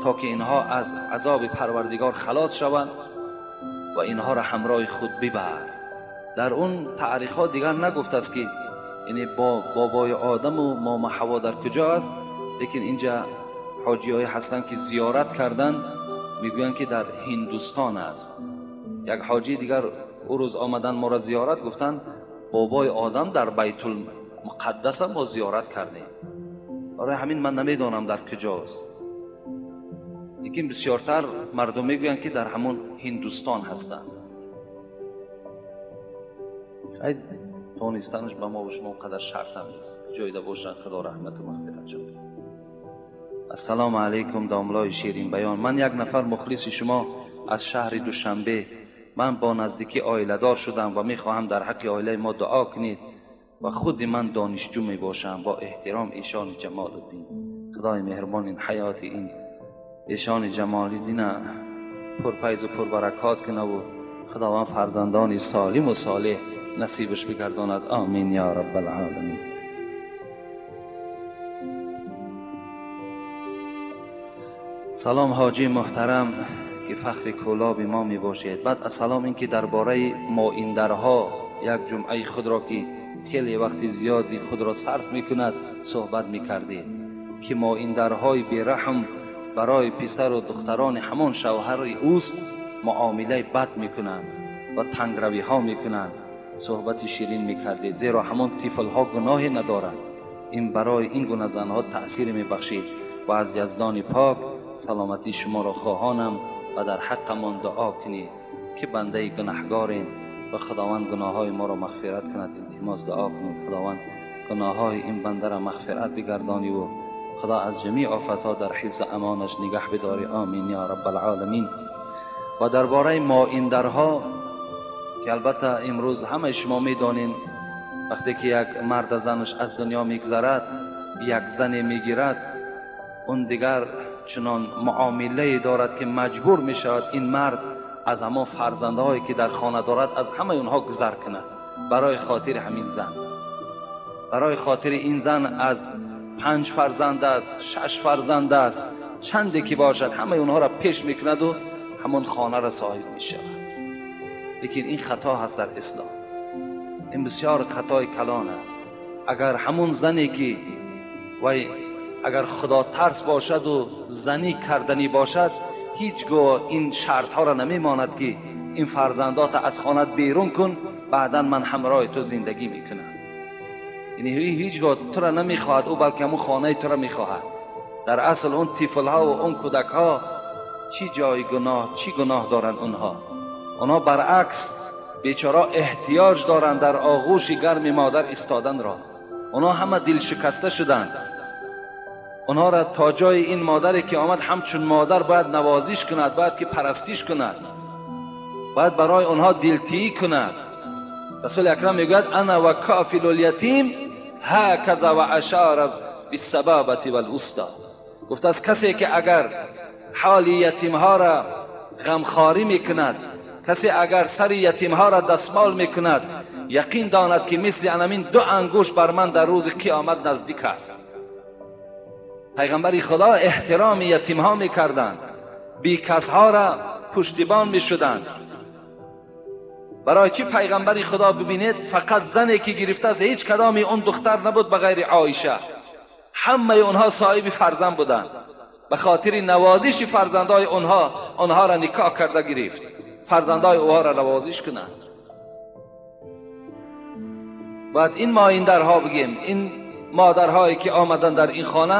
تا که اینها از عذاب پروردگار خلاص شوند و اینها را همراه خود ببر. در اون تاریخ ها دیگر نگفت است که یعنی با بابای آدم و ماما حوا در کجا است، لیکن اینجا ҳоҷиҳое ҳастанд ки зиёрат кардан, мегӯянд ки дар Ҳиндустон аст. Як ҳоҷии дигар ӯ рӯз омадан моро зиёрат, гуфтанд бобои Одам дар Байтулмуқаддас мо зиёрат кардем. Барои ҳамин ман намедонам дар куҷост, лекин бисёртар мардум мегӯянд ки дар ҳамон Ҳиндустон ҳастанд. Тонистанаш ба мо ва шумо қадар шарт ҳам нест. Ҷойда бошанд, Худо раҳмату мағфират шавад. Ассалому алайкум, домлои ширин баён. Ман як нафар мухлиси шумо аз шаҳри Душанбе. Ман бо наздикӣ оиладор шудам ва мехоҳам дар ҳаққи оилаи мо дуо кунед ва худи ман донишҷӯ мебошам. Бо эҳтиром, Эшони Ҷамолиддин. Худои меҳрубон ин ҳаёти ин Эшони Ҷамолиддина пурфайзу пурбаракот кунаву Худованд фарзандони солиму солеҳ насибаш бигардонад. Амин ё раббал оламин. Салом ҳоҷи муҳтарам ки фахри кӯлоби мо мебошед. Баъд аз салом ин ки дар бораи моиндарҳо як ҷумъаи худро ки хеле вақти зиёди худро сарф мекунад суҳбат мекардед, ки моиндарҳои бераҳм барои писару духтарони ҳамон шавҳари ӯст муомилаи бад мекунанд ва тангравиҳо мекунанд. Суҳбати ширин мекардед, зеро ҳамон тифлҳо гуноҳе надоранд. Ин барои ин гуна занҳо таъсир мебахшид ва аз Яздони пок саломатии шуморо хоҳонам ва дар ҳаққамон дуо кунед ки бандаи гунаҳгорем ва Худованд гуноҳҳои моро мағфират кунад. Илтимос дуо кунед Худованд гуноҳҳои ин бандаро мағфират бигардониву Худо аз ҷамеи офатҳо дар ҳифзу амонаш нигаҳ бидорӣ. Амин ё раббал оламин. Ва дар бораи моиндарҳо ки албатта имрӯз ҳамаи шумо медонед, вақте ки як мард занаш аз дунё мегзарад, як зане мегирад, он дигар чунон муомилае дорад ки маҷбур мешавад ин мард аз ҳамон фарзандҳое ки дар хона дорад аз ҳамаи онҳо гузар кунад барои хотири ҳамин зан. Барои хотири ин зан аз 5 фарзанд аст, 6 фарзанд аст, чанде ки бошад ҳамаи онҳоро пеш мекунаду ҳамон хонаро соҳиб мешавад. Лекин ин хато ҳаст дар ислом. Ин бисёр хатои калон аст. Агар ҳамон зане ки вай агар худотарс бошаду занӣ карданӣ бошад, ҳеҷ гоҳ ин шартҳоро намемонад ки ин фарзандота аз хонат берун кун, баъдан ман ҳамроҳи ту зиндагӣ мекунам. Яъне ҳеҷ гоҳ туро намехоҳад ӯ, балки ҳамон хонаи туро мехоҳад. Дар асл он тифлҳо ва он кӯдакҳо чӣ ҷои гуноҳ, чӣ гуноҳ доранд онҳо? Онҳо баръакс бечора эҳтиёҷ доранд дар оғӯши гарми модар истоданро. Онҳо ҳама дилшикаста шуданд. Онҳоро то ҷои ин модаре ки омад ҳамчун модар бояд навозиш кунад, бояд ки парастиш кунад, бояд барои онҳо дилтиӣ кунад. Расули акрам мегӯяд: ана ва кофилу лятим ҳаказа ва ашара биссабабати валуста. Гуфтааст касе ки агар ҳоли ятимҳоро ғамхорӣ мекунад, касе агар сари ятимҳоро дастмол мекунад, яқин донад ки мисли анамин 2 ангушт бар ман дар рӯзи қиёмат наздик аст. Пайғамбари Худо эҳтироми ятимҳо мекарданд, бекасҳоро пуштибон мешуданд. Барои чӣ пайғамбари Худо бибинед, фақат зане ки гирифтааст ҳеҷ кадоми он духтар набуд ба ғайри Оиша. ҳамаи онҳо соҳиби фарзанд буданд. Ба хотири навозиши фарзандҳои онҳо онҳоро никоҳ карда гирифт, фарзандҳои онҳоро навозиш кунанд. Бояд ин моиндарҳо бигем, ин модарҳое ки омаданд дар ин хона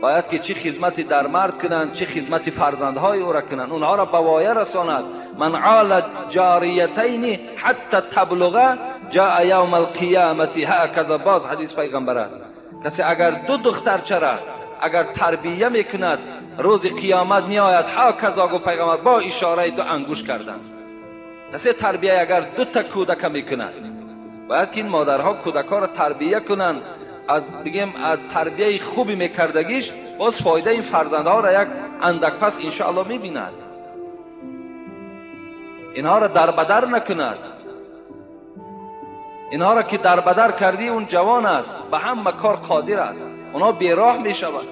бояд ки чӣ хизмати дар мард кунанд, чӣ хизмати фарзандҳои ӯро кунанд, онҳоро ба воя расонад. Ман ола ҷориятайни ҳатта таблуға ҷаа явма алқиёмати ҳаказа. Боз ҳадис пайғамбар аст. Касе агар 2 духтарчара агар тарбия мекунад, рӯзи қиёмат меояд ҳаказа, гуфт пайғамбар бо ишораи 2 ангушт карданд. Касе тарбия агар 2 та кӯдака мекунад, бояд ки ин модарҳо кӯдакҳоро тарбия кунанд. Аз бигем аз тарбияи хуби мекардагиш боз фоидаи ин фарзандҳоро як андак пас иншоаллоҳ мебинад. Инҳоро дарбадар накунад. Инҳоро ки дарбадар кардӣ, он ҷавон аст, ба ҳама кор қодир аст, онҳо бероҳ мешаванд.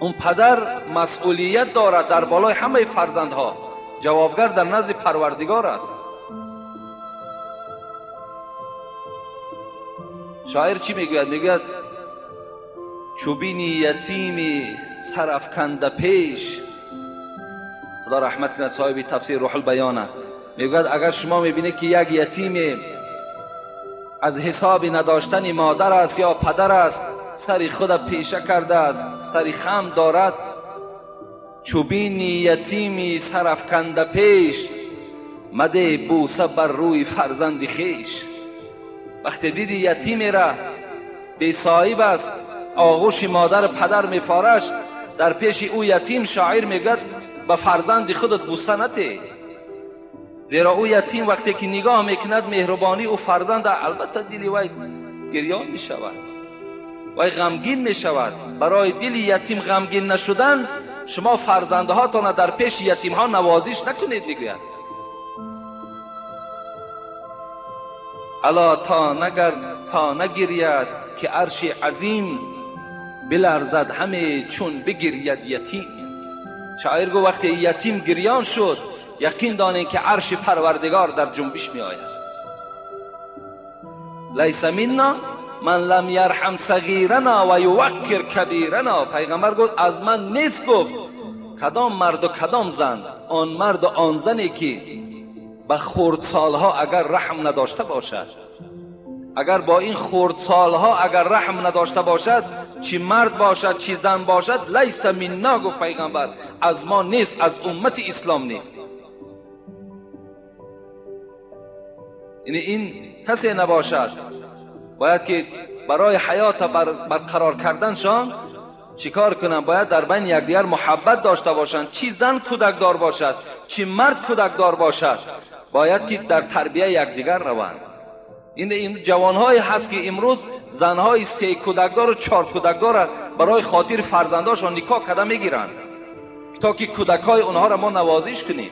Он падар масъулият дорад дар болои ҳамаи фарзандҳо, ҷавобгар дар назди Парвардигор аст. Шоир чӣ мегӯяд? Мегӯяд چو بینی یتیمی سرافکنده پیش، خدا رحمت کنه صاحب تفسیر روح البیانه، میگوید اگر شما میبینید که یک یتیم از حساب نداشتن مادر است یا پدر است، سر خود پیشه کرده است، سر خم دارد، چو بینی یتیمی سرافکنده پیش، مده بوسه بر روی فرزند خویش. وقتی دیدی یتیمی را بی صاحب است، آغوش مادر پدر میفارش، در پیش او یتیم شاعر میگوید به فرزند خودت بوسه نده، زیرا او یتیم وقتی که نگاه میکند مهربانی او فرزند، البته دل وی گریان میشود، وی غمگین میشود. برای دل یتیم غمگین نشدن شما فرزندهاتان در پیش یتیم ها نوازش نکنید. میگوید الا تا نگرید که عرش عظیم، بلرزد همه چون بگرید یتیم. شاعر گفت وقتی یتیم گریان شد، یقین دانید که عرش پروردگار در جنبش می آید. لیس منا من لم یرحم صغیرنا و یوقر کبیرنا. پیغمبر گفت از من نیست، گفت کدام مرد و کدام زن، آن مرد و آن زنی که به خردسالها اگر رحم نداشته باشد، اگر با این خردسالها اگر رحم نداشته باشد، چی مرد باشد چی زن باشد، لیس منا، گفت پیغمبر از ما نیست، از امت اسلام نیست. یعنی این کسی نباشد، باید که برای حیات برقرار کردنشان چیکار کنن؟ باید در بین یکدیگر محبت داشته باشند، چی زن کودک دار باشد چی مرد کودک دار باشد، باید که در تربیه یکدیگر روند. این جوانهایی هست که امروز زنهای 3 کودکدار و 4 کودکدار برای خاطر فرزنداشان نکاح کرده میگیرند تا که کودکهای اونها را ما نوازش کنیم.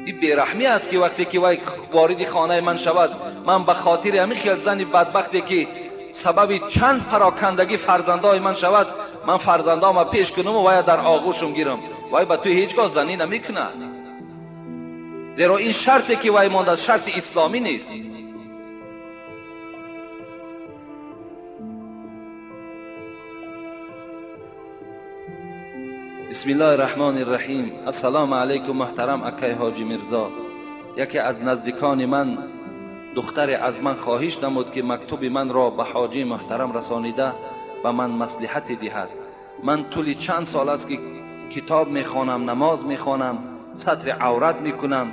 این بیرحمی است که وقتی که وی وارد خانه من شود، من به خاطر همین خیال زن بدبختی که سبب چند پراکندگی فرزندای من شود، من فرزندام پیش کنم و وی در آغوشم گیرم، وی به تو هیچگاه زنی نمیکنه، زیرا این شرطی که وی مانده شرط اسلامی نیست. بسم الله الرحمن الرحیم. السلام علیکم محترم اکای حاجی میرزا. یکی از نزدیکان من دختر از من خواهش نمود که مکتوب من را به حاجی محترم رسانیده و من مصلحت دهد. من طول چند سال است که کتاب میخوانم، نماز میخوانم، ستر عورت میکنم.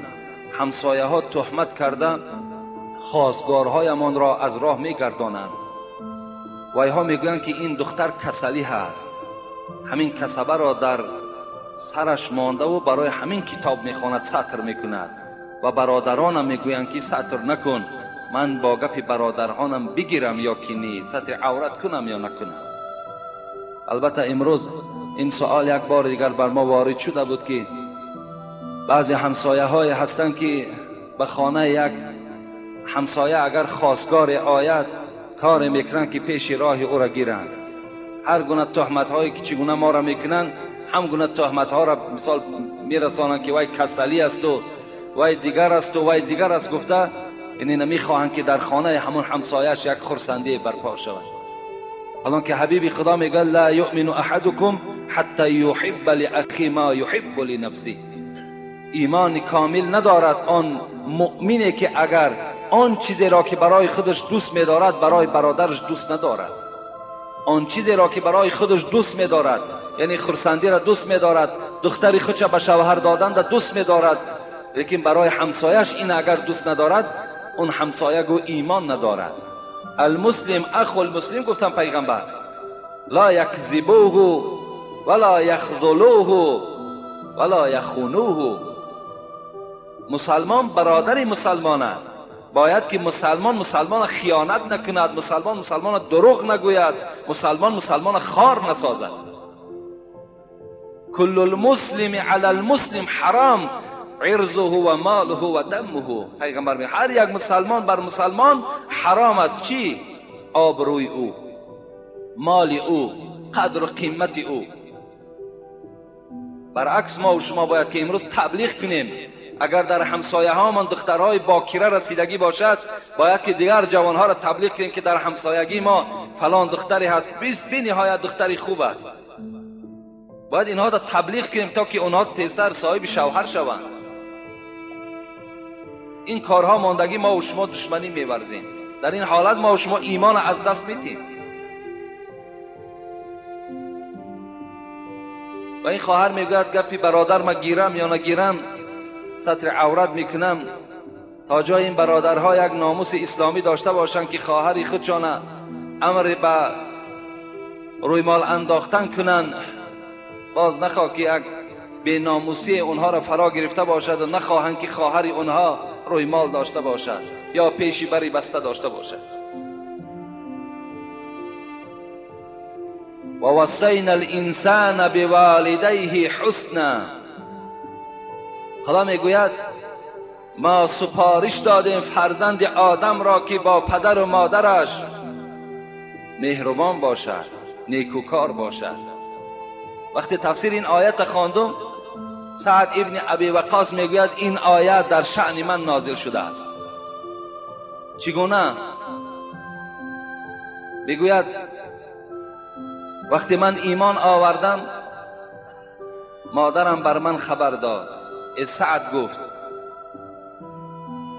همسایه ها تهمت کرده خواستگارهایمان را از راه میگردانند. ویها میگویند که این دختر کسلی هست، همین کسبه را در سرش مانده و برای همین کتاب میخواند، ستر میکند. و برادرانم میگویند که ستر نکن، من با گپ برادرانم بگیرم یا که نی، ستر عورت کنم یا نکنم. البته امروز این سوال یک بار دیگر بر ما وارد شده بود که بعضی همسایه های هستند که به خانه یک همسایه اگر خواستگار آید کار میکنند که پیش راه او را گیرند. هر گونه تهمت هایی که چگونه ما را میکنند، هم گونه تهمت ها را مثال میرسانند که وای کسلی است و وای دیگر است و وای دیگر است گفته، یعنی نمیخواهند که در خانه همون همسایه‌اش یک خرسندی برپا شود. حالا که حبیب خدا میگه لا یؤمن احدکم حتی یحب لاخی ما یحب لنفسه. ایمان کامل ندارد آن مؤمنی که اگر آن چیزی را که برای خودش دوست میدارد برای برادرش دوست ندارد. آن چیزی را که برای خودش دوست میدارد، یعنی خرسندی را دوست میدارد، دختری خودش به شوهر دادن را دوست میدارد، لیکن برای همسایش این اگر دوست ندارد، اون همسایه گو ایمان ندارد. المسلم اخو المسلم گفتن پیغمبر، لا یکذبوه ولا یخذلوه ولا یخونوه. مسلمان برادر مسلمان است، باید که مسلمان مسلمان خیانت نکند، مسلمان مسلمان دروغ نگوید، مسلمان مسلمان خار نسازد. کل المسلم علی المسلم حرام عرضه و ماله و دمه. پیغمبر میگه هر یک مسلمان بر مسلمان حرام است چی؟ آبروی او، مال او، قدر و قیمت او. برعکس ما و شما باید که امروز تبلیغ کنیم اگر در همسایه هامان دخترهای باکره رسیدگی باشد، باید که دیگر جوانها را تبلیغ کنیم که در همسایگی ما فلان دختری هست، بی نهایت دختری خوب است. باید اینها را تبلیغ کنیم تا که اونها تیزتر صاحب شوهر شوند. این کارها ماندگی ما و شما دشمنی می‌ورزیم. در این حالت ما و شما ایمان از دست میتیم. و این خواهر میگوید گپی برادر ما گیرم یا نگیرم، ستر عورت میکنم تا جای این برادرها یک ناموس اسلامی داشته باشند که خواهری خودشان امر به روی مال انداختن کنند، باز نخواه که یک به ناموسی اونها را فرا گرفته باشد و نخواهند که خواهری اونها روی مال داشته باشد یا پیشی بری بسته داشته باشد. و وصینا الانسان بوالدیه حسنا. خدا میگوید ما سپارش دادیم فرزند آدم را که با پدر و مادرش مهربان باشد، نیکوکار باشد. وقتی تفسیر این آیت خواندم، سعد ابن ابی وقاص میگوید این آیت در شأن من نازل شده است. چگونه؟ میگوید وقتی من ایمان آوردم، مادرم بر من خبر داد. ای سعد، گفت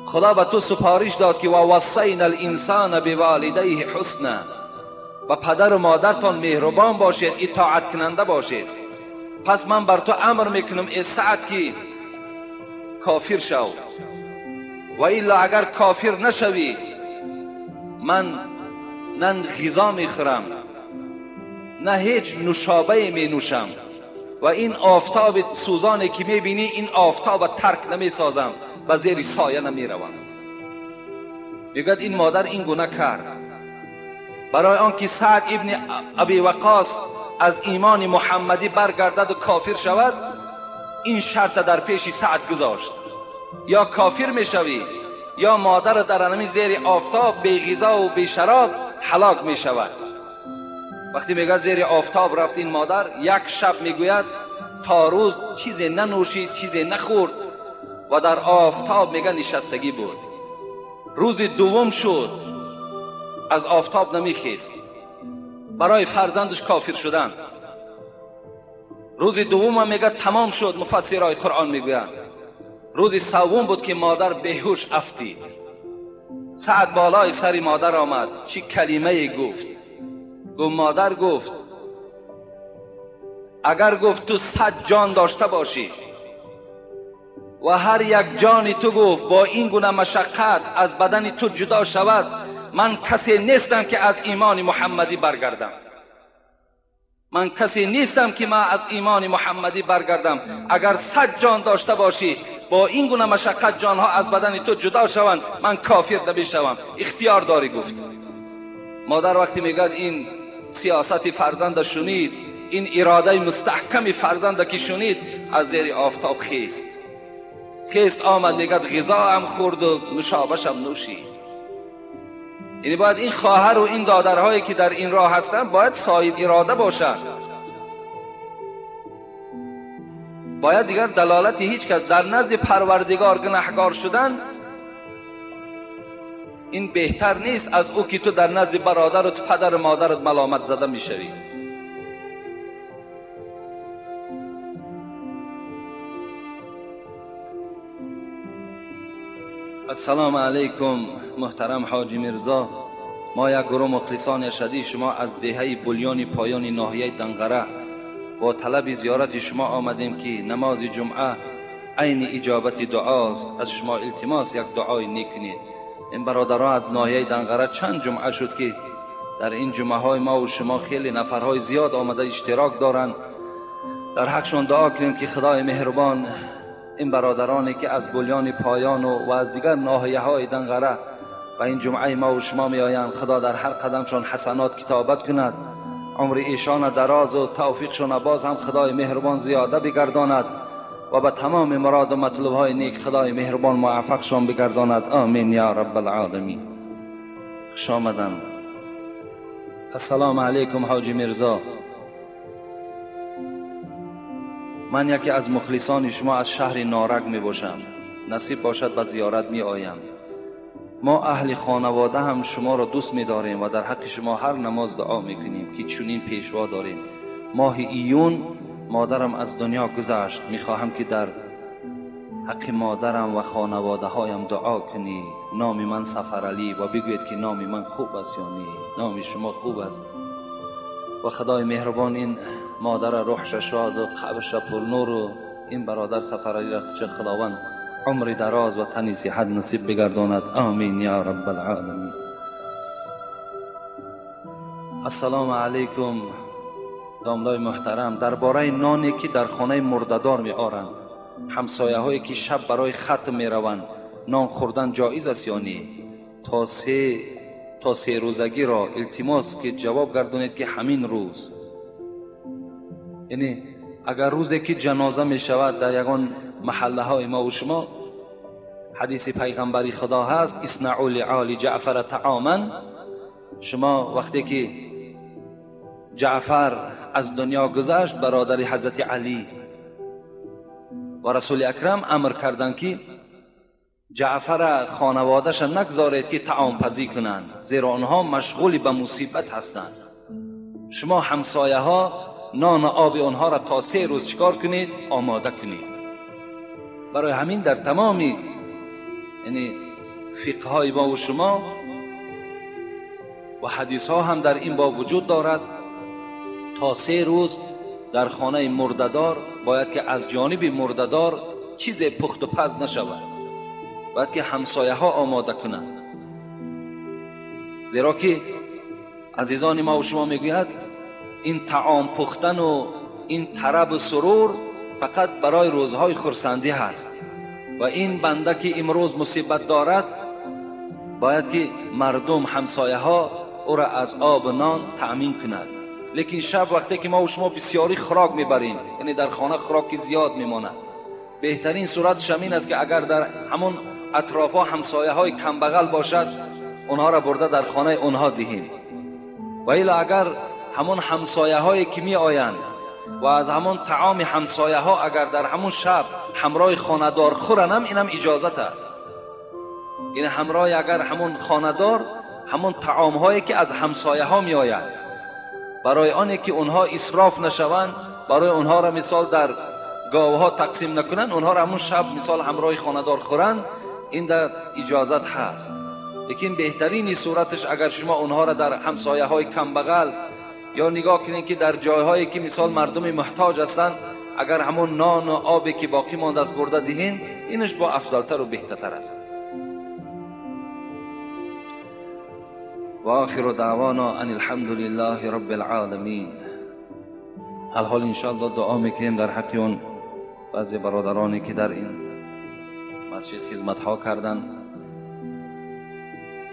خدا به تو سپارش داد که و وصینا الانسان بوالدیه حسنا، و پدر و مادرتان مهربان باشید، اطاعت کننده باشید. پس من بر تو امر میکنم ای سعد که کافر شو، و الا اگر کافر نشوی من نه غذا میخورم نه هیچ نوشابه می نوشم، و این آفتاب سوزانی که میبینی این آفتاب ترک نمیسازم و زیر سایه نمیروم. میگوید این مادر این گونه کرد برای آنکه سعد ابن ابی وقاص از ایمان محمدی برگردد و کافر شود. این شرط در پیش سعد گذاشت: یا کافر میشوی یا مادر در همین زیر آفتاب بی غذا و بی شراب هلاک میشود. وقتی میگه زیر آفتاب رفت این مادر، یک شب میگوید تا روز چیزی ننوشید، چیزی نخورد و در آفتاب میگه نشستگی بود. روز دوم شد از آفتاب نمیخیست برای فرزندش کافر شدن. روز دوم هم میگه تمام شد، مفسرهای قرآن میگویند. روز سوم بود که مادر بیهوش افتید. سعد بالای سر مادر آمد، چی کلمه گفت؟ گفت مادر، گفت اگر گفت تو 100 جان داشته باشی و هر یک جانی تو گفت با این گونه مشقت از بدن تو جدا شود، من کسی نیستم که از ایمان محمدی برگردم. من کسی نیستم که من از ایمان محمدی برگردم. اگر 100 جان داشته باشی با این گونه مشقت جانها از بدن تو جدا شوند، من کافر نمیشوم. اختیار داری. گفت مادر وقتی میگد این سیاست فرزند شنید، این اراده مستحکم فرزند که شنید، از زیر آفتاب خیست آمد. میگد غذا هم خورد و نوشابش هم نوشید. یعنی باید این خواهر و این دادرهایی که در این راه هستند باید صاحب اراده باشند. باید دیگر دلالت هیچ کس در نزد پروردگار گناهکار شدن این بهتر نیست از او که تو در نزد برادرت، پدر و مادرت ملامت زده میشوی. السلام علیکم محترم حاجی میرزا، ما یک گروه مخلصان شدید شما از دهه بلیان پایان ناحیه دنقره با طلب زیارت شما آمدیم که نماز جمعه عین اجابت دعاست. از شما التماس یک دعای نیک کنید. این برادرها از ناحیه دنقره چند جمعه شد که در این جمعه های ما و شما خیلی نفرهای زیاد آمده اشتراک دارند. در حقشون دعا کنیم که خدای مهربان این برادرانی که از بلیان پایان و از دیگر ناحیه های دنقره و این جمعه ما و شما می آیند، خدا در هر قدمشان حسنات کتابت کند، عمر ایشان دراز و توفیقشان باز هم خدای مهربان زیاده بگرداند و به تمام مراد و مطلوب های نیک خدای مهربان موفقشان بگرداند. آمین یا رب العالمین. خوش آمدند. السلام علیکم حاجی میرزا، من یکی از مخلصان شما از شهر نارگ می باشم. نصیب باشد به زیارت می آیم. ما اهل خانواده هم شما را دوست می داریم و در حق شما هر نماز دعا می کنیم که چنین پیشوا داریم. ماه ایون مادرم از دنیا گذشت، می خواهم که در حق مادرم و خانواده هایم دعا کنی. نام من سفرعلی و بگویید که نام من خوب است یا نی. نام شما خوب است و خدای مهربان این مادر روحش شاد و قبرش پر نور و این برادر سفرعلی را چه خداوند عمر دراز و تنی صحت نصیب بگرداند. آمین یا رب العالمین. السلام علیکم داملای محترم، درباره نانی که در خانه مرده‌دار می آرند، همسایه هایی که شب برای ختم می روند، نان خوردن جایز است یا نی؟ تا سه روزگی را التماس که جواب گردونید که همین روز، یعنی اگر روزی که جنازه می شود در یگان محله های ما و شما، حدیث پیغمبری خدا هست اصنعوا لآل جعفر طعاما. شما وقتی که جعفر از دنیا گذشت، برادر حضرت علی، و رسول اکرم امر کردند که جعفر خانواده‌اش نگذارید که طعام پزی کنند، زیرا آنها مشغول به مصیبت هستند. شما همسایه ها نان و آب آنها را تا 3 روز چیکار کنید؟ آماده کنید. برای همین در تمامی یعنی فقه های ما و شما و حدیث ها هم در این باب وجود دارد، تا 3 روز در خانه مرده‌دار باید که از جانب مرده‌دار چیز پخت و پز نشود، باید که همسایه ها آماده کنند. زیرا که عزیزان ما و شما میگوید این طعام پختن و این طرب و سرور فقط برای روزهای خرسندی هست و این بنده که امروز مصیبت دارد باید که مردم همسایه ها او را از آب و نان تأمین کند. لیکن شب وقتی که ما و شما بسیاری خوراک میبریم، یعنی در خانه خوراک زیاد میماند، بهترین صورتش این است که اگر در همون اطرافها همسایه های کم بغل باشد، اونها را برده در خانه اونها دهیم. و الا اگر همون همسایه هایی که می آیند و از همون طعام همسایه ها اگر در همون شب همراه خانه‌دار خورنم، اینم اجازت است. این همراه اگر همون خانه‌دار همون طعام هایی که از همسایه ها می آید، برای آنی که اونها اسراف نشوند، برای اونها را مثال در گاوها تقسیم نکنند، اونها را همون شب مثال همراه خانه‌دار خورند، این در اجازت هست. لیکن بهترین صورتش اگر شما اونها را در همسایه های کم بغل یا نگاه کنید که در جایهایی که مثال مردم محتاج هستند، اگر همون نان و آبی که باقی مانده است برده دهین، اینش با افضلتر و بهتر است. و آخر دعوانا ان الحمد لله رب العالمین. حال انشاءالله دعا میکنیم در حق اون بعضی برادرانی که در این مسجد خدمت ها کردن.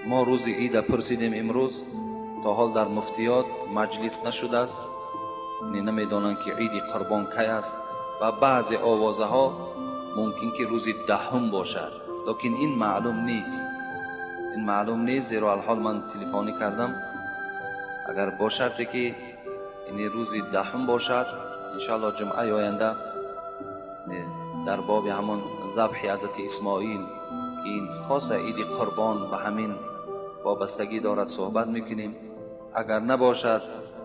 ما روز عید پرسیدیم، امروز تا حال در مفتیات مجلس نشده است، یعنی نمیدانند که عید قربان کی است و بعضی آوازه ها ممکن که روز 10 باشد، لیکن این معلوم نیست، این معلوم نیست. زیرا الحال من تلفنی کردم، اگر با شرطی که این روز 10 باشد، انشاءالله جمعه آینده در باب همان ذبح حضرت اسماعیل که این خاص عید قربان و همین وابستگی دارد صحبت میکنیم. اگر نباشد،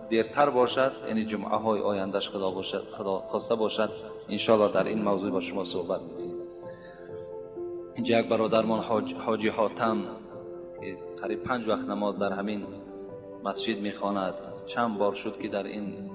دیرتر باشد، یعنی جمعه های آیندهش خدا باشد، خدا خواسته باشد، انشاءالله در این موضوع با شما صحبت میکنیم. اینجا یک برادرمان حاجی حاتم که قریب 5 وقت نماز در همین مسجد میخواند، چند بار شد که در این